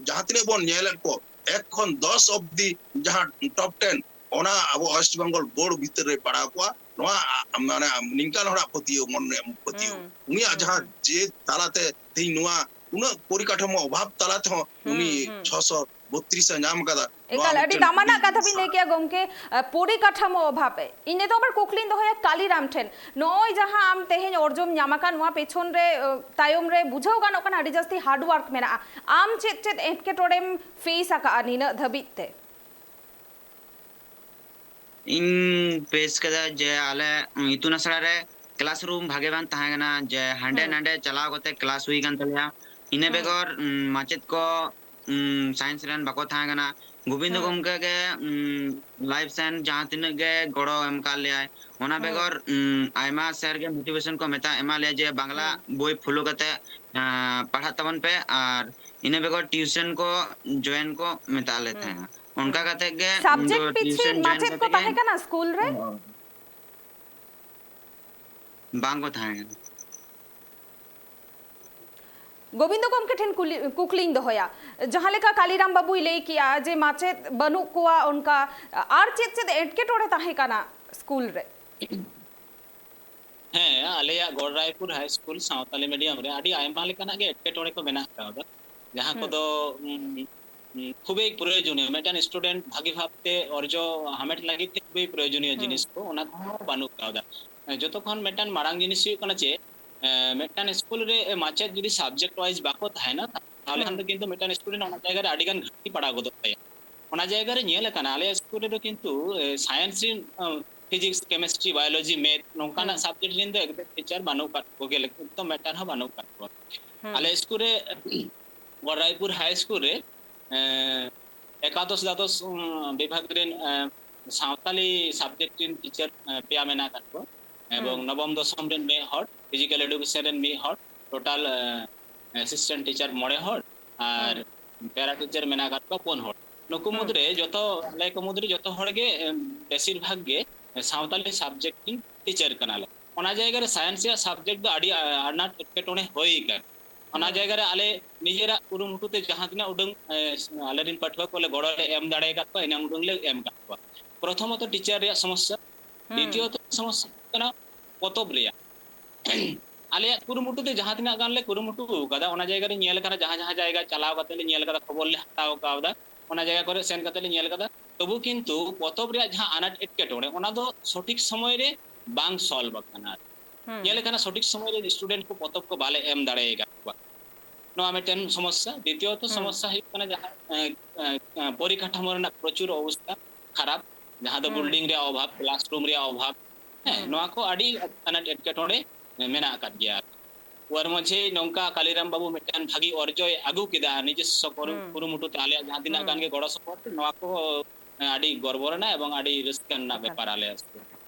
ᱡᱟᱦᱟᱸ ᱛᱤᱱᱟᱹᱜ ᱵᱚᱱ ᱧᱮᱞᱮᱫ ᱠᱚ, ᱮᱠ ᱠᱷᱚᱱ ᱫᱚᱥ ᱚᱵᱫᱤ ᱡᱟᱦᱟᱸ ᱴᱚᱯ ᱴᱮᱱ, ᱚᱱᱟ ᱟᱵᱚ ᱳᱭᱮᱥᱴ ᱵᱮᱝᱜᱚᱞ ᱵᱳᱨᱰ ᱵᱷᱤᱛᱤᱨ ᱨᱮ ᱯᱟᱲᱟᱣ ᱠᱚᱜᱼᱟ᱾ ᱱᱚᱣᱟ, ᱟ, ᱢᱟᱱᱮ ᱱᱤᱝᱠᱟᱱ ᱦᱚᱲᱟᱜ ᱯᱟᱹᱛᱭᱟᱹᱣ, ᱢᱚᱱᱮ ᱯᱟᱹᱛᱭᱟᱹᱣ᱾ ᱩᱱᱤᱭᱟᱜ ᱡᱟᱦᱟᱸ ᱡᱮ ᱛᱟᱞᱟᱛᱮ ᱛᱮᱦᱮᱧ ᱱᱚᱣᱟ ᱩᱱᱟᱹᱜ ᱯᱚᱨᱤᱠᱟᱴᱷᱟᱢᱳ ᱚᱵᱷᱟᱵ ᱛᱟᱞᱟ ᱛᱮᱦᱚᱸ ᱩᱱᱤ ᱪᱷᱚᱥᱚ ᱵᱚᱛᱨᱤᱥ ᱮ ᱧᱟᱢ ᱠᱟᱫᱟ᱾ ᱱᱚᱣᱟ ᱮᱠᱟᱞ, ᱟᱹᱰᱤ ᱢᱤᱫᱴᱮᱱ ᱫᱟᱢᱟᱱᱟᱜ ᱠᱟᱛᱷᱟ ᱵᱤᱱ ᱞᱟᱹᱭ ᱠᱮᱜᱼᱟ ᱜᱚᱢᱠᱮ᱾ ᱟᱹ, ᱯᱚᱨᱤᱠᱟᱴᱷᱟᱢᱳ ᱚᱵᱷᱟᱵ᱾ ᱤᱧ ᱱᱤᱛᱚᱜ ᱟᱵᱟᱨ ᱠᱩᱠᱞᱤᱧ ᱫᱚᱦᱚᱭᱟ ᱠᱟᱞᱤᱨᱟᱢ ᱴᱷᱮᱱ, ᱱᱚᱜᱼᱚᱭ ᱡᱟᱦᱟᱸ ᱟᱢ ᱛᱮᱦᱮᱧ ᱚᱨᱡᱚᱢ ᱧᱟᱢ ᱟᱠᱟᱫ, ᱱᱚᱣᱟ ᱯᱮᱪᱷᱚᱱ ᱨᱮ, ᱟᱹ, ᱛᱟᱭᱚᱢ ᱨᱮ ᱵᱩᱡᱷᱟᱹᱣ ᱜᱟᱱᱚᱜ ᱠᱟᱱᱟ ᱟᱹᱰᱤ ᱡᱟᱹᱥᱛᱤ ᱦᱟᱨᱰ ᱣᱟᱨᱠ ᱢᱮᱱᱟᱜᱼᱟ᱾ ᱟᱢ ᱪᱮᱫ ᱪᱮᱫ ᱮᱴᱠᱮᱴᱚᱬᱮᱢ ᱯᱷᱮᱥ ᱟᱠᱟᱫᱼᱟ ᱱᱤᱱᱟᱹᱜ ᱫᱷᱟᱹᱵᱤᱡ ᱛᱮ? ᱤᱧ ᱯᱷᱮᱥ ᱠᱟᱫᱟ ᱡᱮ ᱟᱞᱮ ᱤᱛᱩᱱ ᱟᱥᱲᱟ ᱨᱮ ᱠᱞᱟᱥᱨᱩᱢ ᱵᱷᱟᱜᱮ ᱵᱟᱝ ᱛᱟᱦᱮᱸ ᱠᱟᱱᱟ, ᱡᱮ ᱦᱟᱸᱰᱮ ᱱᱟᱰᱮ ᱪᱟᱞᱟᱣ ᱠᱟᱛᱮ ᱠᱞᱟᱥ ᱦᱩᱭ ᱠᱟᱱ ᱛᱟᱞᱮᱭᱟ᱾ ᱤᱱᱟᱹ ᱵᱮᱜᱚᱨ, ᱩᱢ, ᱢᱟᱪᱮᱫ ᱠᱚ, ᱩᱢ, ᱥᱟᱭᱮᱱᱥ ᱨᱮᱱ ᱵᱟᱠᱚ ᱛᱟᱦᱮᱸ ᱠᱟᱱᱟ᱾ ᱜᱳᱵᱤᱱᱫᱚ ᱜᱚᱢᱠᱮ ᱜᱮ, ᱩᱢ, ᱞᱟᱭᱤᱯᱷ ᱥᱟᱭᱮᱱᱥ ᱡᱟᱦᱟᱸ ᱛᱤᱱᱟᱹᱜ ᱜᱮ ᱜᱚᱲᱚ ᱮᱢ ᱠᱟᱫ ᱞᱮᱭᱟᱭ, ᱚᱱᱟ ᱵᱮᱜᱚᱨ, ᱩᱢ, ᱟᱭᱢᱟ ᱥᱮᱨ ᱜᱮ ᱢᱳᱴᱤᱵᱷᱮᱥᱚᱱ ᱠᱚ ᱢᱮᱛᱟ ᱮᱢᱟ ᱞᱮᱭᱟ ᱡᱮ ᱵᱟᱝᱞᱟ ᱵᱳᱭ ᱯᱷᱳᱞᱳ ᱠᱟᱛᱮ, ᱟᱸ, ᱯᱟᱲᱦᱟᱜ ᱛᱟᱵᱚᱱ ᱯᱮ, ᱟᱨ ᱤᱱᱟᱹ ᱵᱮᱜᱚᱨ ᱴᱤᱭᱩᱥᱚᱱ ᱠᱚ ᱡᱚᱭᱮᱱ ᱠᱚ ᱢᱮᱛᱟ ᱞᱮ ᱛᱟᱦᱮᱸᱱᱟ᱾ ᱚᱱᱠᱟ ᱠᱟᱛᱮ ᱜᱮ ᱤᱧ ᱫᱚ ᱥᱟᱵᱡᱮᱠᱴ ᱯᱤᱪᱷᱤ ᱴᱤᱭᱩᱥᱚᱱ ᱡᱚᱭᱮᱱ ᱢᱟᱪᱮᱫ ᱠᱚ ᱠᱟᱛᱮ ᱜᱮ ᱛᱟᱦᱮᱸ ᱠᱟᱱᱟ ᱥᱠᱩᱞ ᱨᱮ? ᱵᱟᱝ ᱠᱚ ᱛᱟᱦᱮᱸ ᱠᱟᱱᱟ᱾ ᱜᱳᱵᱤᱱᱫᱚ ᱜᱚᱢᱠᱮ ᱴᱷᱮᱱ ᱠᱩᱞᱤ, ᱠᱩᱠᱞᱤᱧ ᱫᱚᱦᱚᱭᱟ, ᱡᱟᱦᱟᱸ ᱞᱮᱠᱟ ᱠᱟᱞᱤᱨᱟᱢ ᱵᱟᱹᱵᱩᱭ ᱞᱟᱹᱭ ᱠᱮᱜᱼᱟ ᱡᱮ ᱢᱟᱪᱮᱫ ᱵᱟᱹᱱᱩᱜ ᱠᱚᱣᱟ, ᱚᱱᱠᱟ ᱟᱨ ᱪᱮᱫ ᱪᱮᱫ ᱮᱴᱠᱮᱴᱚᱬᱮ ᱛᱟᱦᱮᱸ ᱠᱟᱱᱟ ᱥᱠᱩᱞ ᱨᱮ? ᱦᱮᱸ, ᱟᱞᱮᱭᱟᱜ ᱜᱚᱲ ᱨᱟᱭᱯᱩᱨ ᱦᱟᱭ ᱥᱠᱩᱞ ᱥᱟᱶᱛᱟᱞᱤ ᱢᱤᱰᱤᱭᱟᱢ ᱨᱮ ᱟᱹᱰᱤ ᱟᱭᱢᱟ ᱞᱮᱠᱟᱱᱟᱜ ᱜᱮ ᱮᱴᱠᱮᱴᱚᱬᱮ ᱠᱚ ᱢᱮᱱᱟᱜ ᱟᱠᱟᱫᱟ, ᱡᱟᱦᱟᱸ ᱠᱚᱫᱚ ᱩᱢ, ᱩᱢ, ᱠᱷᱩᱵᱮᱭ ᱯᱨᱚᱭᱳᱡᱚᱱᱤᱭᱚ, ᱢᱤᱫᱴᱟᱝ ᱥᱴᱩᱰᱮᱱᱴ ᱵᱷᱟᱹᱜᱤ ᱵᱷᱟᱵᱛᱮ ᱚᱨᱡᱚ ᱦᱟᱢᱮᱴ ᱞᱟᱹᱜᱤᱫ ᱛᱮ ᱠᱷᱩᱵᱮᱭ ᱯᱨᱚᱭᱳᱡᱚᱱᱤᱭᱚ ᱡᱤᱱᱤᱥ ᱠᱚ, ᱚᱱᱟ ᱠᱚᱦᱚᱸ ᱵᱟᱹᱱᱩᱜ ᱟᱠᱟᱫᱟ᱾ ᱡᱚᱛᱚ ᱠᱷᱚᱱ ᱢᱤᱫᱴᱟᱝ ᱢᱟᱨᱟᱝ ᱡᱤᱱᱤᱥ ᱦᱩᱭᱩᱜ ᱠᱟᱱᱟ ᱪᱮᱫ, ᱮᱸ, ᱢᱤᱫᱴᱟᱝ ᱥᱠᱩᱞ ᱨᱮ ᱢᱟᱪᱮᱫ ᱡᱩᱫᱤ ᱥᱟᱵᱡᱮᱠᱴ ᱣᱟᱭᱤᱡ ᱵᱟᱠᱚ ᱛᱟᱦᱮᱱᱟ, ᱛᱟᱦᱚᱞᱮ ᱠᱷᱟᱱ ᱫᱚ ᱠᱤᱱᱛᱩ ᱢᱤᱫᱴᱟᱝ ᱥᱴᱩᱰᱮᱱᱴ ᱚᱱᱟ ᱡᱟᱭᱜᱟ ᱨᱮ ᱟᱹᱰᱤ ᱜᱟᱱ ᱜᱷᱟᱹᱴᱛᱤ ᱯᱟᱲᱟᱣ ᱜᱚᱫᱚᱜ ᱛᱟᱭᱟ᱾ ᱚᱱᱟ ᱡᱟᱭᱜᱟ ᱨᱮ ᱧᱮᱞ ᱟᱠᱟᱱᱟ, ᱟᱞᱮᱭᱟᱜ ᱥᱠᱩᱞ ᱨᱮᱫᱚ ᱠᱤᱱᱛᱩ, ᱮ, ᱥᱟᱭᱮᱱᱥ ᱨᱮᱱ, ᱚ, ᱯᱷᱤᱡᱤᱠᱥ, ᱠᱮᱢᱮᱥᱴᱨᱤ, ᱵᱟᱭᱳᱞᱚᱡᱤ, ᱢᱮᱛᱷ ᱱᱚᱝᱠᱟᱱᱟᱜ ᱥᱟᱵᱡᱮᱠᱴ ᱨᱮᱱ ᱫᱚ ᱮᱠᱫᱚᱢ ᱴᱤᱪᱟᱨ ᱵᱟᱹᱱᱩᱜ ᱟᱠᱟᱫ ᱠᱚᱜᱮ, ᱮᱠᱫᱚᱢ ᱢᱤᱫᱴᱟᱝ ᱦᱚᱸ ᱵᱟᱹᱱᱩᱜ ᱟᱠᱟᱫ ᱠᱚᱣᱟ᱾ ᱟᱞᱮ ᱥᱠᱩᱞ ᱨᱮ, ᱜᱚᱲ ᱨᱟᱭᱯᱩᱨ ᱦᱟᱭ ᱥᱠᱩᱞ ᱨᱮ, ᱮ, ᱮᱠᱟᱫᱚᱥ ᱫᱟᱫᱚᱥ, ᱩᱢ, ᱵᱤᱵᱷᱟᱜᱽ ᱨᱮᱱ, ᱮ, ᱥᱟᱶᱛᱟᱞᱤ ᱥᱟᱵᱡᱮᱠᱴ ᱨᱮᱱ ᱴᱤᱪᱟᱨ, ᱮ, ᱯᱮᱭᱟ ᱢᱮᱱᱟᱜ ᱟᱠᱟᱫ ᱠᱚᱣᱟ᱾ ᱮᱵᱚᱝ ᱱᱚᱵᱚᱢ ᱫᱚᱥᱚᱢ ᱨᱮᱱ ᱢᱤᱫ ᱦᱚᱲ, ᱯᱷᱤᱡᱤᱠᱮᱞ ᱮᱰᱩᱠᱮᱥᱚᱱ ᱨᱮᱱ ᱢᱤᱫ ᱦᱚᱲ, ᱴᱳᱴᱟᱞ, ᱮ, ᱮᱥᱤᱥᱴᱮᱱᱴ ᱴᱤᱪᱟᱨ ᱢᱚᱬᱮ ᱦᱚᱲ, ᱟᱨ ᱯᱮᱨᱟ ᱴᱤᱪᱟᱨ ᱢᱮᱱᱟᱜ ᱟᱠᱟᱫ ᱠᱚᱣᱟ ᱯᱩᱱ ᱦᱚᱲ᱾ ᱱᱩᱠᱩ ᱦᱩᱸ᱾ ᱢᱩᱫᱽᱨᱮ ᱡᱚᱛᱚ, ᱟᱞᱮ ᱠᱚ ᱢᱩᱫᱽᱨᱮ ᱡᱚᱛᱚ ᱦᱚᱲ ᱜᱮ, ᱮᱢ, ᱵᱮᱥᱤᱨ ᱵᱷᱟᱜᱽ ᱜᱮ ᱥᱟᱶᱛᱟᱞᱤ ᱥᱟᱵᱡᱮᱠᱴ ᱨᱮᱱ ᱴᱤᱪᱟᱨ ᱠᱟᱱᱟᱞᱮ᱾ ᱚᱱᱟ ᱡᱟᱭᱜᱟ ᱨᱮ ᱥᱟᱭᱮᱱᱥ ᱨᱮᱭᱟᱜ ᱥᱟᱵᱡᱮᱠᱴ ᱫᱚ ᱟᱹᱰᱤ, ᱟ-, ᱟᱱᱟᱴ ᱮᱴᱠᱮᱴᱚᱬᱮ ᱦᱩᱭ ᱟᱠᱟᱱᱟ᱾ ᱚᱱᱟ ᱦᱩᱸ᱾ ᱡᱟᱭᱜᱟ ᱨᱮ ᱟᱞᱮ ᱱᱤᱡᱮᱨᱟᱜ ᱠᱩᱨᱩᱢᱩᱴᱩ ᱛᱮ ᱡᱟᱦᱟᱸ ᱛᱤᱱᱟᱹᱜ ᱩᱰᱟᱹᱝ, ᱮ, ᱟᱞᱮᱨᱮᱱ ᱯᱟᱹᱴᱷᱩᱣᱟᱹ ᱠᱚᱞᱮ ᱜᱚᱲᱚ ᱞᱮ ᱮᱢ ᱫᱟᱲᱮ ᱟᱠᱟᱫ ᱠᱚᱣᱟ, ᱤᱱᱟᱹ ᱩᱰᱟᱹᱝ ᱞᱮ ᱮᱢ ᱟᱠᱟᱫ ᱠᱚᱣᱟ᱾ ᱯᱨᱚᱛᱷᱚᱢᱚᱛᱚ ᱴᱤᱪᱟᱨ ᱨᱮᱭᱟᱜ ᱥᱚᱢᱚᱥᱥᱟ, ᱦᱩᱸ᱾ ᱫᱤᱛᱤᱭᱚᱛᱚ ᱥᱚᱢᱚᱥᱥᱟ ᱦᱩᱭᱩᱜ ᱠᱟᱱᱟ ᱯᱚᱛᱚᱵ ᱨᱮᱭᱟᱜ᱾ ᱟᱞᱮᱭᱟᱜ ᱠᱩᱨᱩᱢᱩᱴᱩ ᱛᱮ ᱡᱟᱦᱟᱸ ᱛᱤᱱᱟᱹᱜ ᱜᱟᱱ ᱞᱮ ᱠᱩᱨᱩᱢᱩᱴᱩ ᱟᱠᱟᱫᱟ, ᱚᱱᱟ ᱡᱟᱭᱜᱟ ᱨᱮ ᱧᱮᱞ ᱟᱠᱟᱱᱟ, ᱡᱟᱦᱟᱸ ᱡᱟᱦᱟᱸ ᱡᱟᱭᱜᱟ ᱪᱟᱞᱟᱣ ᱠᱟᱛᱮ ᱞᱮ ᱧᱮᱞ ᱟᱠᱟᱫᱟ, ᱠᱷᱚᱵᱚᱨ ᱞᱮ ᱦᱟᱛᱟᱣ ᱠᱟᱣᱫᱟ, ᱚᱱᱟ ᱡᱟᱭᱜᱟ ᱠᱚᱨᱮ ᱥᱮᱱ ᱠᱟᱛᱮ ᱞᱮ ᱧᱮᱞ ᱟᱠᱟᱫᱟ᱾ ᱛᱚᱵᱩ ᱠᱤᱱᱛᱩ ᱯᱚᱛᱚᱵ ᱨᱮᱭᱟᱜ ᱡᱟᱦᱟᱸ ᱟᱱᱟᱴ ᱮᱴᱠᱮᱴᱚᱬᱮ, ᱚᱱᱟ ᱫᱚ ᱥᱚᱴᱷᱤᱠ ᱥᱚᱢᱚᱭ ᱨᱮ ᱵᱟᱝ ᱥᱚᱞᱵᱷ ᱟᱠᱟᱱᱟ᱾ ᱦᱩᱸ᱾ ᱧᱮᱞ ᱟᱠᱟᱱᱟ, ᱥᱚᱴᱷᱤᱠ ᱥᱚᱢᱚᱭ ᱨᱮ ᱥᱴᱩᱰᱮᱱᱴ ᱠᱚ ᱯᱚᱛᱚᱵ ᱠᱚ ᱵᱟᱞᱮ ᱮᱢ ᱫᱟᱲᱮ ᱟᱠᱟᱫ ᱠᱚᱣᱟ᱾ ᱱᱚᱣᱟ ᱢᱤᱫᱴᱮᱱ ᱥᱚᱢᱚᱥᱥᱟ᱾ ᱫᱤᱛᱤᱭᱚᱛᱚ ᱦᱩᱸ᱾ ᱥᱚᱢᱚᱥᱥᱟ ᱦᱩᱭᱩᱜ ᱠᱟᱱᱟ ᱡᱟᱦᱟᱸ, ᱮ, ᱮ, ᱮ, ᱯᱚᱨᱤᱠᱟᱴᱷᱟᱢᱳ ᱨᱮᱱᱟᱜ ᱯᱨᱚᱪᱩᱨ ᱚᱵᱚᱥᱛᱷᱟ ᱠᱷᱟᱨᱟᱯ, ᱡᱟᱦᱟᱸ ᱫᱚ ᱦᱩᱸ᱾ ᱵᱤᱞᱰᱤᱝ ᱨᱮᱭᱟᱜ ᱚᱵᱷᱟᱵ, ᱠᱞᱟᱥᱨᱩᱢ ᱨᱮᱭᱟᱜ ᱚᱵᱷᱟᱵ, ᱦᱮᱸ, ᱦᱩᱸ᱾ ᱱᱚᱣᱟ ᱠᱚ ᱟᱹᱰᱤ ᱟᱱᱟᱴ ᱮᱴᱠᱮᱴᱚᱬᱮ ᱢᱮᱱᱟᱜ ᱟᱠᱟᱫ ᱜᱮᱭᱟ᱾ ᱩᱣᱟᱨ ᱢᱟᱹᱡᱷᱤ ᱱᱚᱝᱠᱟ ᱠᱟᱞᱤᱨᱟᱢ ᱵᱟᱹᱵᱩ ᱢᱤᱫᱴᱮᱱ ᱵᱷᱟᱹᱜᱤ ᱚᱨᱡᱚᱭ ᱟᱹᱜᱩ ᱠᱮᱫᱟ, ᱱᱤᱡᱮᱥᱥᱚ ᱠᱩᱨᱩ-, ᱦᱩᱸ᱾ ᱠᱩᱨᱩᱢᱩᱴᱩ ᱛᱮ ᱟᱞᱮᱭᱟᱜ ᱡᱟᱦᱟᱸ ᱛᱤᱱᱟᱹᱜ ᱜᱟᱱ ᱦᱩᱸ᱾ ᱜᱮ ᱜᱚᱲᱚ ᱥᱚᱯᱚᱦᱚᱫ, ᱱᱚᱣᱟ ᱠᱚ, ᱮ, ᱟᱹᱰᱤ ᱜᱚᱨᱵᱚ ᱨᱮᱱᱟᱜ ᱮᱵᱚᱝ ᱟᱹᱰᱤ ᱨᱟᱹᱥᱠᱟᱹ ᱨᱮᱱᱟᱜ ᱮᱠᱟᱞ᱾ ᱵᱮᱯᱟᱨ ᱟᱞᱮ ᱟᱥᱛᱮ᱾